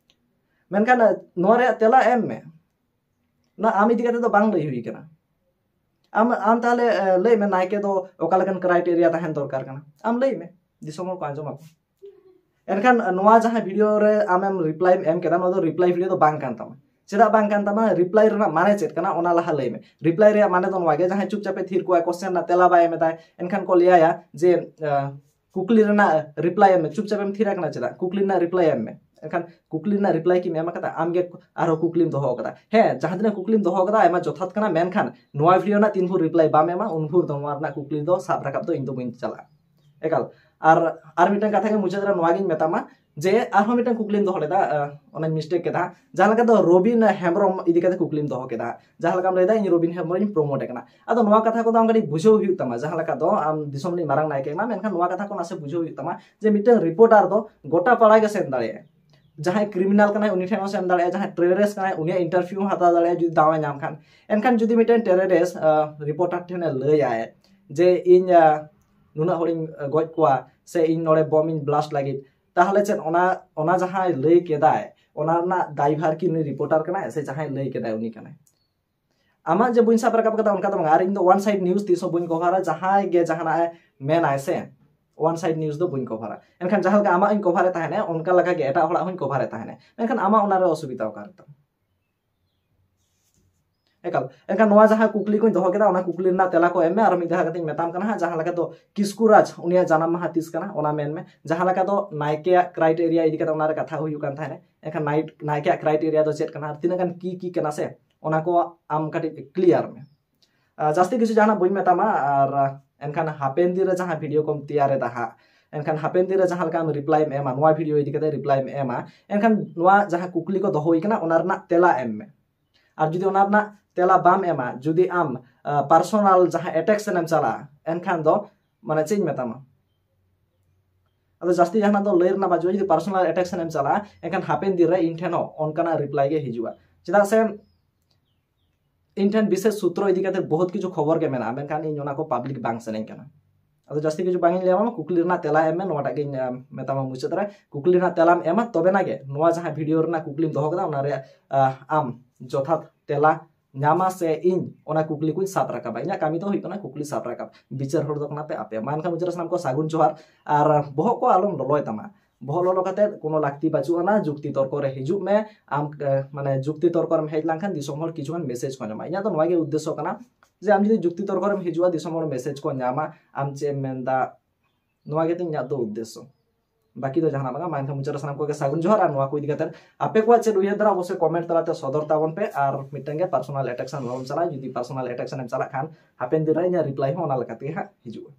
ᱢᱮᱱᱠᱷᱟᱱ ᱟᱸ, ᱱᱚᱣᱟ ᱨᱮᱭᱟᱜ ᱛᱮᱞᱟ ᱮᱢ ᱢᱮ᱾ ᱚᱱᱟ ᱟᱢ ᱤᱫᱤ ᱠᱟᱛᱮ ᱫᱚ ᱵᱟᱝ ᱞᱟᱹᱭ ᱦᱩᱭ ᱠᱟᱱᱟ᱾ ᱟᱢ, ᱟᱢ ᱛᱟᱦᱞᱮ ᱟᱸ, ᱞᱟᱹᱭ ᱢᱮ ᱱᱟᱭᱠᱮ ᱫᱚ ᱚᱠᱟ ᱞᱮᱠᱟᱱ ᱠᱨᱟᱭᱴᱮᱨᱤᱭᱟ ᱛᱟᱦᱮᱱ ᱫᱚᱨᱠᱟᱨ ᱠᱟᱱᱟ, ᱟᱢ ᱞᱟᱹᱭ ᱢᱮ, ᱫᱤᱥᱚᱢ ᱦᱚᱲ ᱠᱚ ᱟᱸᱡᱚᱢ ᱟᱠᱚ᱾ ᱮᱱᱠᱷᱟᱱ ᱱᱚᱣᱟ ᱡᱟᱦᱟᱸ ᱵᱷᱤᱰᱤᱭᱳ ᱨᱮ ᱟᱢᱮᱢ ᱨᱤᱯᱞᱟᱭ ᱮᱢ ᱠᱮᱫᱟ, ᱱᱚᱣᱟ ᱫᱚ ᱨᱤᱯᱞᱟᱭ ᱵᱷᱤᱰᱤᱭᱳ ᱫᱚ ᱵᱟᱝ ᱠᱟᱱ ᱛᱟᱢᱟ᱾ ᱪᱮᱫᱟᱜ ᱵᱟᱝ ᱠᱟᱱ ᱛᱟᱢᱟ? ᱨᱤᱯᱞᱟᱭ ᱨᱮᱱᱟᱜ ᱢᱟᱱᱮ ᱪᱮᱫ ᱠᱟᱱᱟ, ᱚᱱᱟ ᱞᱟᱦᱟ ᱞᱟᱹᱭ ᱢᱮ᱾ ᱨᱤᱯᱞᱟᱭ ᱨᱮᱭᱟᱜ ᱢᱟᱱᱮ ᱫᱚ ᱱᱚᱣᱟ ᱜᱮ, ᱡᱟᱦᱟᱸᱭ ᱪᱩᱯᱪᱟᱯ ᱮ ᱛᱷᱤᱨ ᱠᱚᱜᱼᱟᱭ, ᱠᱚᱥᱪᱮᱱ ᱨᱮᱱᱟᱜ ᱛᱮᱞᱟ ᱵᱟᱭ ᱮᱢ ᱮᱫᱟᱭ, ᱮᱱᱠᱷᱟᱱ ᱠᱚ ᱞᱟᱹᱭᱟᱭᱟ ᱡᱮ, ᱟᱸ, ᱠᱩᱠᱞᱤ ᱨᱮᱱᱟᱜ ᱨᱤᱯᱞᱟᱭ ᱮᱢ ᱢᱮ, ᱪᱩᱯᱪᱟᱯ ᱮᱢ ᱛᱷᱤᱨ ᱟᱠᱟᱱᱟ ᱪᱮᱫᱟᱜ? ᱠᱩᱠᱞᱤ ᱨᱮᱱᱟᱜ ᱨᱤᱯᱞᱟᱭ ᱮᱢ ᱢᱮ᱾ ᱮᱱᱠᱷᱟᱱ ᱠᱩᱠᱞᱤ ᱨᱮᱱᱟᱜ ᱨᱤᱯᱞᱟᱭ ᱠᱤᱢ ᱮᱢ ᱟᱠᱟᱫᱟ? ᱟᱢ ᱜᱮ ᱟᱨᱦᱚᱸ ᱠᱩᱠᱞᱤᱢ ᱫᱚᱦᱚ ᱟᱠᱟᱫᱟ᱾ ᱦᱮᱸ, ᱡᱟᱦᱟᱸ ᱛᱤᱱᱟᱹᱜ ᱠᱩᱠᱞᱤᱢ ᱫᱚᱦᱚ ᱟᱠᱟᱫᱟ, ᱟᱭᱢᱟ ᱡᱚᱛᱷᱟᱛ ᱠᱟᱱᱟ, ᱢᱮᱱᱠᱷᱟᱱ ᱱᱚᱣᱟ ᱵᱷᱤᱰᱤᱭᱳ ᱨᱮᱱᱟᱜ ᱛᱤᱱ ᱵᱷᱳᱨ ᱨᱤᱯᱞᱟᱭ ᱵᱟᱢ ᱮᱢᱟ, ᱩᱱ ᱵᱷᱳᱨ ᱫᱚ ᱱᱚᱣᱟ ᱨᱮᱱᱟᱜ ᱠᱩᱠᱞᱤ ᱫᱚ ᱥᱟᱵ ᱨᱟᱠᱟᱵ ᱫᱚ ᱤᱧ ᱫᱚ ᱵᱟᱹᱧ ᱪᱟᱞᱟᱜᱼᱟ᱾ ᱮᱠᱟᱞ᱾ ᱟᱨ, ᱟᱨ ᱢᱤᱫᱴᱟᱝ ᱠᱟᱛᱷᱟ ᱜᱮ ᱢᱩᱪᱟᱹᱫ ᱨᱮ ᱱᱚᱣᱟ ᱜᱤᱧ ᱢᱮᱛᱟᱢᱟ, ᱡᱮ ᱟᱨᱦᱚᱸ ᱢᱤᱫᱴᱟᱝ ᱠᱩᱠᱞᱤᱢ ᱫᱚᱦᱚ ᱞᱮᱫᱟ, ᱚᱱᱟᱧ ᱢᱤᱥᱴᱮᱠ ᱠᱮᱫᱟ᱾ ᱡᱟᱦᱟᱸ ᱞᱮᱠᱟ ᱫᱚ ᱨᱚᱵᱤᱱ ᱦᱮᱢᱵᱨᱚᱢ ᱤᱫᱤ ᱠᱟᱛᱮ ᱠᱩᱠᱞᱤᱢ ᱫᱚᱦᱚ ᱠᱮᱫᱟ, ᱡᱟᱦᱟᱸ ᱞᱮᱠᱟᱢ ᱞᱟᱹᱭᱫᱟ ᱤᱧ ᱨᱚᱵᱤᱱ ᱦᱮᱢᱵᱨᱚᱢ ᱤᱧ ᱯᱨᱚᱢᱳᱴ ᱮ ᱠᱟᱱᱟ᱾ ᱟᱫᱚ ᱱᱚᱣᱟ ᱠᱟᱛᱷᱟ ᱠᱚᱫᱚ ᱟᱢ ᱠᱟᱹᱴᱤᱡ ᱵᱩᱡᱷᱟᱹᱣ ᱦᱩᱭᱩᱜ ᱛᱟᱢᱟ᱾ ᱡᱟᱦᱟᱸ ᱞᱮᱠᱟ ᱫᱚ ᱟᱢ ᱫᱤᱥᱚᱢ ᱨᱤᱱᱤᱡ ᱢᱟᱨᱟᱝ ᱱᱟᱭᱠᱮ ᱠᱟᱱᱟᱢ, ᱢᱮᱱᱠᱷᱟᱱ ᱱᱚᱣᱟ ᱠᱟᱛᱷᱟ ᱠᱚ ᱱᱟᱥᱮ ᱵᱩᱡᱷᱟᱹᱣ ᱦᱩᱭᱩᱜ ᱛᱟᱢᱟ ᱡᱮ ᱢᱤᱫᱴᱟᱝ ᱨᱤᱯᱳᱨᱴᱟᱨ ᱫᱚ ᱜᱚᱴᱟ ᱯᱟᱲᱟ ᱜᱮ ᱥᱮᱱ ᱫᱟᱲᱮᱭᱟᱜᱼᱟ᱾ ᱡᱟᱦᱟᱸᱭ ᱠᱨᱤᱢᱤᱱᱟᱞ ᱠᱟᱱᱟᱭ ᱩᱱᱤ ᱴᱷᱮᱱ ᱦᱚᱸ ᱥᱮᱱ ᱫᱟᱲᱮᱭᱟᱜᱼᱟ, ᱡᱟᱦᱟᱸᱭ ᱴᱮᱨᱚᱨᱤᱥᱴ ᱠᱟᱱᱟᱭ ᱩᱱᱤᱭᱟᱜ ᱤᱱᱴᱟᱨᱵᱷᱤᱭᱩ ᱦᱚᱸ ᱦᱟᱛᱟᱣ ᱫᱟᱲᱮᱭᱟᱜᱼᱟ ᱡᱩᱫᱤ ᱫᱟᱣ ᱮ ᱧᱟᱢ ᱠᱷᱟᱱ᱾ ᱮᱱᱠᱷᱟᱱ ᱡᱩᱫᱤ ᱢᱤᱫᱴᱮᱱ ᱴᱮᱨᱚᱨᱤᱥᱴ ᱨᱤᱯᱳᱨᱴᱟᱨ ᱴᱷᱮᱱᱮ ᱞᱟᱹᱭᱟᱭ ᱡᱮ ᱤᱧ ᱱᱩᱱᱟᱹᱜ ᱦᱚᱲᱤᱧ ᱜᱚᱡ ᱠᱚᱣᱟ ᱥᱮ ᱤᱧ ᱱᱚᱰᱮ ᱵᱚᱢ ᱤᱧ ᱵᱞᱟᱥᱴ ᱞᱟᱹᱜᱤᱫ, ᱛᱟᱦᱚᱞᱮ ᱪᱮᱫ ᱚᱱᱟ ᱚᱱᱟ ᱡᱟᱦᱟᱸᱭ ᱞᱟᱹᱭ ᱠᱮᱫᱟᱭ ᱚᱱᱟ ᱨᱮᱱᱟᱜ ᱫᱟᱭᱵᱷᱟᱨ ᱠᱤ ᱩᱱᱤ ᱨᱤᱯᱳᱨᱴᱟᱨ ᱠᱟᱱᱟᱭ ᱥᱮ ᱡᱟᱦᱟᱸᱭ ᱞᱟᱹᱭ ᱠᱮᱫᱟᱭ ᱩᱱᱤ ᱠᱟᱱᱟᱭ? ᱟᱢᱟᱜ ᱡᱮ ᱵᱟᱹᱧ ᱥᱟᱵ ᱨᱟᱠᱟᱵ ᱠᱟᱫᱟ ᱚᱱᱠᱟ ᱫᱚ ᱵᱟᱝ, ᱟᱨ ᱤᱧ ᱫᱚ ᱚᱣᱟᱱ ᱥᱟᱭᱤᱰ ᱱᱤᱭᱩᱡᱽ ᱛᱤᱥ ᱦᱚᱸ ᱵᱟᱹᱧ ᱠᱚᱵᱷᱟᱨᱟ᱾ ᱡᱟᱦᱟᱸᱭ ᱜᱮ ᱡᱟᱦᱟᱱᱟᱜ ᱮ ᱢᱮᱱᱟᱭ ᱥᱮ, ᱚᱣᱟᱱ ᱥᱟᱭᱤᱰ ᱱᱤᱭᱩᱡᱽ ᱫᱚ ᱵᱟᱹᱧ ᱠᱚᱵᱷᱟᱨᱟ᱾ ᱮᱱᱠᱷᱟᱱ ᱡᱟᱦᱟᱸ ᱞᱮᱠᱟ ᱟᱢᱟᱜ ᱤᱧ ᱠᱚᱵᱷᱟᱨᱮᱫ ᱛᱟᱦᱮᱱᱟ ᱚᱱᱠᱟ ᱞᱮᱠᱟ ᱜᱮ ᱮᱴᱟᱜ ᱦᱚᱲᱟᱜ ᱦᱚᱸᱧ ᱠᱚᱵᱷᱟᱨᱮᱫ ᱛᱟᱦᱮᱱᱟ, ᱢᱮᱱᱠᱷᱟᱱ ᱟᱢᱟᱜ ᱚᱱᱟᱨᱮ ᱚᱥᱩᱵᱤᱫᱷᱟ ᱚᱠᱟ ᱨᱮ ᱛᱟᱢ? ᱮᱠᱟᱞ᱾ ᱮᱱᱠᱷᱟᱱ ᱱᱚᱣᱟ ᱡᱟᱦᱟᱸ ᱠᱩᱠᱞᱤ ᱠᱚᱧ ᱫᱚᱦᱚ ᱠᱮᱫᱟ ᱚᱱᱟ ᱠᱩᱠᱞᱤ ᱨᱮᱱᱟᱜ ᱛᱮᱞᱟ ᱠᱚ ᱮᱢ ᱢᱮ᱾ ᱟᱨ ᱢᱤᱫ ᱫᱷᱟᱣ ᱠᱟᱛᱮᱧ ᱢᱮᱛᱟᱢ ᱠᱟᱱᱟ ᱦᱟᱸᱜ, ᱡᱟᱦᱟᱸ ᱞᱮᱠᱟ ᱫᱚ ᱠᱤᱥᱠᱩ ᱨᱟᱡᱽ ᱩᱱᱤᱭᱟᱜ ᱡᱟᱱᱟᱢ ᱢᱟᱦᱟ ᱛᱤᱥ ᱠᱟᱱᱟ ᱚᱱᱟ ᱢᱮᱱ ᱢᱮ᱾ ᱡᱟᱦᱟᱸ ᱞᱮᱠᱟ ᱫᱚ ᱱᱟᱭᱠᱮᱭᱟᱜ ᱠᱨᱟᱭᱴᱮᱨᱤᱭᱟ ᱤᱫᱤ ᱠᱟᱛᱮ ᱚᱱᱟᱨᱮ ᱠᱟᱛᱷᱟ ᱦᱩᱭᱩᱜ ᱠᱟᱱ ᱛᱟᱦᱮᱸᱱᱟ, ᱮᱱᱠᱷᱟᱱ ᱱᱟᱭ- ᱱᱟᱭᱠᱮᱭᱟᱜ ᱠᱨᱟᱭᱴᱮᱨᱤᱭᱟ ᱫᱚ ᱪᱮᱫ ᱠᱟᱱᱟ ᱟᱨ ᱛᱤᱱᱟᱹᱜ ᱜᱟᱱ ᱠᱤ ᱠᱤ ᱠᱟᱱᱟ ᱥᱮ, ᱚᱱᱟ ᱠᱚ ᱟᱢ ᱠᱟᱹᱴᱤᱡ ᱠᱞᱤᱭᱟᱨ ᱢᱮ᱾ ᱟᱨ ᱡᱟᱹᱥᱛᱤ ᱠᱤᱪᱷᱩ ᱡᱟᱦᱟᱱᱟᱜ ᱵᱟᱹᱧ ᱢᱮᱛᱟᱢᱟ, ᱟᱨ ᱮᱱᱠᱷᱟᱱ ᱦᱟᱯᱮᱱ ᱫᱤᱱ ᱨᱮ ᱡᱟᱦᱟᱸ ᱵᱷᱤᱰᱤᱭᱳ ᱠᱚᱢ ᱛᱮᱭᱟᱨ ᱮᱫᱟ ᱦᱟᱸᱜ, ᱮᱱᱠᱷᱟᱱ ᱦᱟᱯᱮᱱ ᱫᱤᱱ ᱨᱮ ᱡᱟᱦᱟᱸ ᱞᱮᱠᱟ ᱟᱢ ᱨᱤᱯᱞᱟᱭ ᱮᱢ ᱮᱢᱟ, ᱱᱚᱣᱟ ᱵᱷᱤᱰᱤᱭᱳ ᱤᱫᱤ ᱠᱟᱛᱮ ᱨᱤᱯᱞᱟᱭ ᱮᱢ ᱮᱢᱟ, ᱮᱱᱠᱷᱟᱱ ᱱᱚᱣᱟ ᱡᱟᱦᱟᱸ ᱠᱩᱠᱞᱤ ᱠᱚ ᱫᱚᱦᱚ ᱦᱩᱭ ᱠᱟᱱᱟ ᱚᱱᱟ ᱨᱮᱱᱟᱜ ᱛᱮᱞᱟ ᱮᱢ ᱢᱮ᱾ ᱟᱨ ᱡᱩᱫᱤ ᱚᱱᱟ ᱨᱮᱱᱟᱜ ᱛᱮᱞᱟ ᱵᱟᱢ ᱮᱢᱟ, ᱡᱩᱫᱤ ᱟᱢ ᱯᱟᱨᱥᱚᱱᱟᱞ ᱡᱟᱦᱟᱸ ᱮᱴᱮᱠ ᱥᱮᱱ ᱮᱢ ᱪᱟᱞᱟᱜᱼᱟ, ᱮᱱᱠᱷᱟᱱ ᱫᱚ ᱢᱟᱱᱮ ᱪᱮᱫ ᱤᱧ ᱢᱮᱛᱟᱢᱟ, ᱟᱫᱚ ᱡᱟᱹᱥᱛᱤ ᱡᱟᱦᱟᱱᱟᱜ ᱫᱚ ᱞᱟᱹᱭ ᱨᱮᱱᱟᱜ ᱵᱟᱹᱪᱩᱜᱼᱟ᱾ ᱡᱩᱫᱤ ᱯᱟᱨᱥᱚᱱᱟᱞ ᱮᱴᱮᱠ ᱥᱮᱱ ᱮᱢ ᱪᱟᱞᱟᱜᱼᱟ, ᱮᱱᱠᱷᱟᱱ ᱦᱟᱯᱮᱱ ᱫᱤᱱ ᱨᱮ ᱤᱧ ᱴᱷᱮᱱ ᱦᱚᱸ ᱚᱱᱠᱟᱱᱟᱜ ᱨᱤᱯᱞᱟᱭ ᱜᱮ ᱦᱤᱡᱩᱜᱼᱟ᱾ ᱪᱮᱫᱟᱜ ᱥᱮ ᱤᱧ ᱴᱷᱮᱱ ᱵᱤᱥᱮᱥ ᱥᱩᱛᱨᱚ ᱤᱫᱤ ᱠᱟᱛᱮ ᱵᱚᱦᱩᱛ ᱠᱤᱪᱷᱩ ᱠᱷᱚᱵᱚᱨ ᱜᱮ ᱢᱮᱱᱟᱜᱼᱟ, ᱢᱮᱱᱠᱷᱟᱱ ᱤᱧ ᱚᱱᱟ ᱠᱚ ᱯᱟᱵᱽᱞᱤᱠ ᱵᱟᱝ ᱥᱟᱱᱟᱧ ᱠᱟᱱᱟ᱾ ᱟᱫᱚ ᱡᱟᱹᱥᱛᱤ ᱠᱤᱪᱷᱩ ᱵᱟᱝ ᱤᱧ ᱞᱟᱹᱭ ᱟᱢᱟ, ᱠᱩᱠᱞᱤ ᱨᱮᱱᱟᱜ ᱛᱮᱞᱟ ᱮᱢ ᱢᱮ, ᱱᱚᱣᱟᱴᱟᱜ ᱜᱤᱧ ᱟᱢ, ᱢᱮᱛᱟᱢᱟ ᱢᱩᱪᱟᱹᱫ ᱨᱮ᱾ ᱠᱩᱠᱞᱤ ᱨᱮᱱᱟᱜ ᱛᱮᱞᱟᱢ ᱮᱢᱟ, ᱛᱚᱵᱮᱱᱟ ᱜᱮ ᱱᱚᱣᱟ ᱡᱟᱦᱟᱸ ᱵᱷᱤᱰᱤᱭᱳ ᱨᱮᱱᱟᱜ ᱠᱩᱠᱞᱤᱢ ᱫᱚᱦᱚ ᱠᱟᱫᱟ ᱚᱱᱟ ᱨᱮᱭᱟᱜ ᱟᱦ, ᱟᱢ ᱡᱚᱛᱷᱟᱛ ᱛᱮᱞᱟ ᱧᱟᱢᱟ ᱥᱮ ᱤᱧ ᱚᱱᱟ ᱠᱩᱠᱞᱤ ᱠᱚᱧ ᱥᱟᱵ ᱨᱟᱠᱟᱵᱟ᱾ ᱤᱧᱟᱹᱜ ᱠᱟᱹᱢᱤ ᱫᱚ ᱦᱩᱭᱩᱜ ᱠᱟᱱᱟ ᱠᱩᱠᱞᱤ ᱥᱟᱵ ᱨᱟᱠᱟᱵ, ᱵᱤᱪᱟᱹᱨ ᱦᱚᱲ ᱫᱚ ᱠᱟᱱᱟ ᱯᱮ ᱟᱯᱮ᱾ ᱢᱟ ᱮᱱᱠᱷᱟᱱ ᱢᱩᱪᱟᱹᱫ ᱨᱮ ᱥᱟᱱᱟᱢ ᱠᱚ ᱥᱟᱹᱜᱩᱱ ᱡᱚᱦᱟᱨ, ᱟᱨ ᱵᱚᱦᱚᱜ ᱠᱚ ᱟᱞᱚᱢ ᱞᱚᱞᱚᱭ ᱛᱟᱢᱟ᱾ ᱵᱚᱦᱚᱜ ᱞᱚᱞᱚ ᱠᱟᱛᱮ ᱠᱳᱱᱳ ᱞᱟᱹᱠᱛᱤ ᱵᱟᱹᱪᱩᱜ ᱟᱱᱟ, ᱡᱩᱠᱛᱤ ᱛᱚᱨᱠᱚ ᱨᱮ ᱦᱤᱡᱩᱜ ᱢᱮ᱾ ᱟᱢ ᱮ, ᱢᱟᱱᱮ ᱡᱩᱠᱛᱤ ᱛᱚᱨᱠᱚ ᱨᱮᱢ ᱦᱮᱡ ᱞᱮᱱᱠᱷᱟᱱ ᱫᱤᱥᱚᱢ ᱦᱚᱲ ᱠᱤᱪᱷᱩᱜᱟᱱ ᱢᱮᱥᱮᱡᱽ ᱠᱚ ᱧᱟᱢᱟ᱾ ᱤᱧᱟᱹᱜ ᱫᱚ ᱱᱚᱣᱟ ᱜᱮ ᱩᱫᱽᱫᱮᱥᱥᱚ ᱠᱟᱱᱟ ᱡᱮ ᱟᱢ ᱡᱩᱫᱤ ᱡᱩᱠᱛᱤ ᱛᱚᱨᱠᱚ ᱨᱮᱢ ᱦᱤᱡᱩᱜᱼᱟ ᱫᱤᱥᱚᱢ ᱦᱚᱲ ᱢᱮᱥᱮᱡᱽ ᱠᱚ ᱧᱟᱢᱟ ᱟᱢ ᱪᱮᱫ ᱮᱢ ᱢᱮᱱᱫᱟ, ᱱᱚᱣᱟ ᱜᱮ ᱛᱤᱧ ᱤᱧᱟᱹᱜ ᱫᱚ ᱩᱫᱽᱫᱮᱥᱥᱚ᱾ ᱵᱟᱹᱠᱤ ᱫᱚ ᱡᱟᱦᱟᱱᱟᱜ ᱵᱟᱝᱟ᱾ ᱢᱟ ᱮᱱᱠᱷᱟᱱ ᱢᱩᱪᱟᱹᱫ ᱨᱮ ᱥᱟᱱᱟᱢ ᱠᱚᱜᱮ ᱥᱟᱹᱜᱩᱱ ᱡᱚᱦᱟᱨ᱾ ᱟᱨ ᱱᱚᱣᱟ ᱠᱚ ᱤᱫᱤ ᱠᱟᱛᱮ ᱟᱯᱮ ᱠᱚᱣᱟᱜ ᱪᱮᱫ ᱩᱭᱦᱟᱹᱨ ᱫᱷᱟᱨᱟ ᱚᱵᱚᱥᱥᱳᱭ ᱠᱚᱢᱮᱱᱴ ᱛᱟᱞᱟᱛᱮ ᱥᱚᱫᱚᱨ ᱛᱟᱵᱚᱱ ᱯᱮ᱾ ᱟᱨ ᱢᱤᱫᱴᱟᱝ ᱜᱮ ᱯᱟᱨᱥᱚᱱᱟᱞ ᱮᱴᱮᱠ ᱥᱮᱱ ᱟᱞᱚᱢ ᱪᱟᱞᱟᱜᱼᱟ᱾ ᱡᱩᱫᱤ ᱯᱟᱨᱥᱚᱱᱟᱞ ᱮᱴᱮᱠ ᱥᱮᱱ ᱮᱢ ᱪᱟᱞᱟᱜ ᱠᱷᱟᱱ ᱦᱟᱯᱮᱱ ᱫᱤᱱ ᱨᱮ ᱤᱧᱟᱹᱜ ᱨᱤᱯᱞᱟᱭ ᱦᱚᱸ ᱚᱱᱟ ᱞᱮᱠᱟ ᱛᱮᱜᱮ ᱦᱟᱸᱜ ᱦᱤᱡᱩᱜᱼᱟ᱾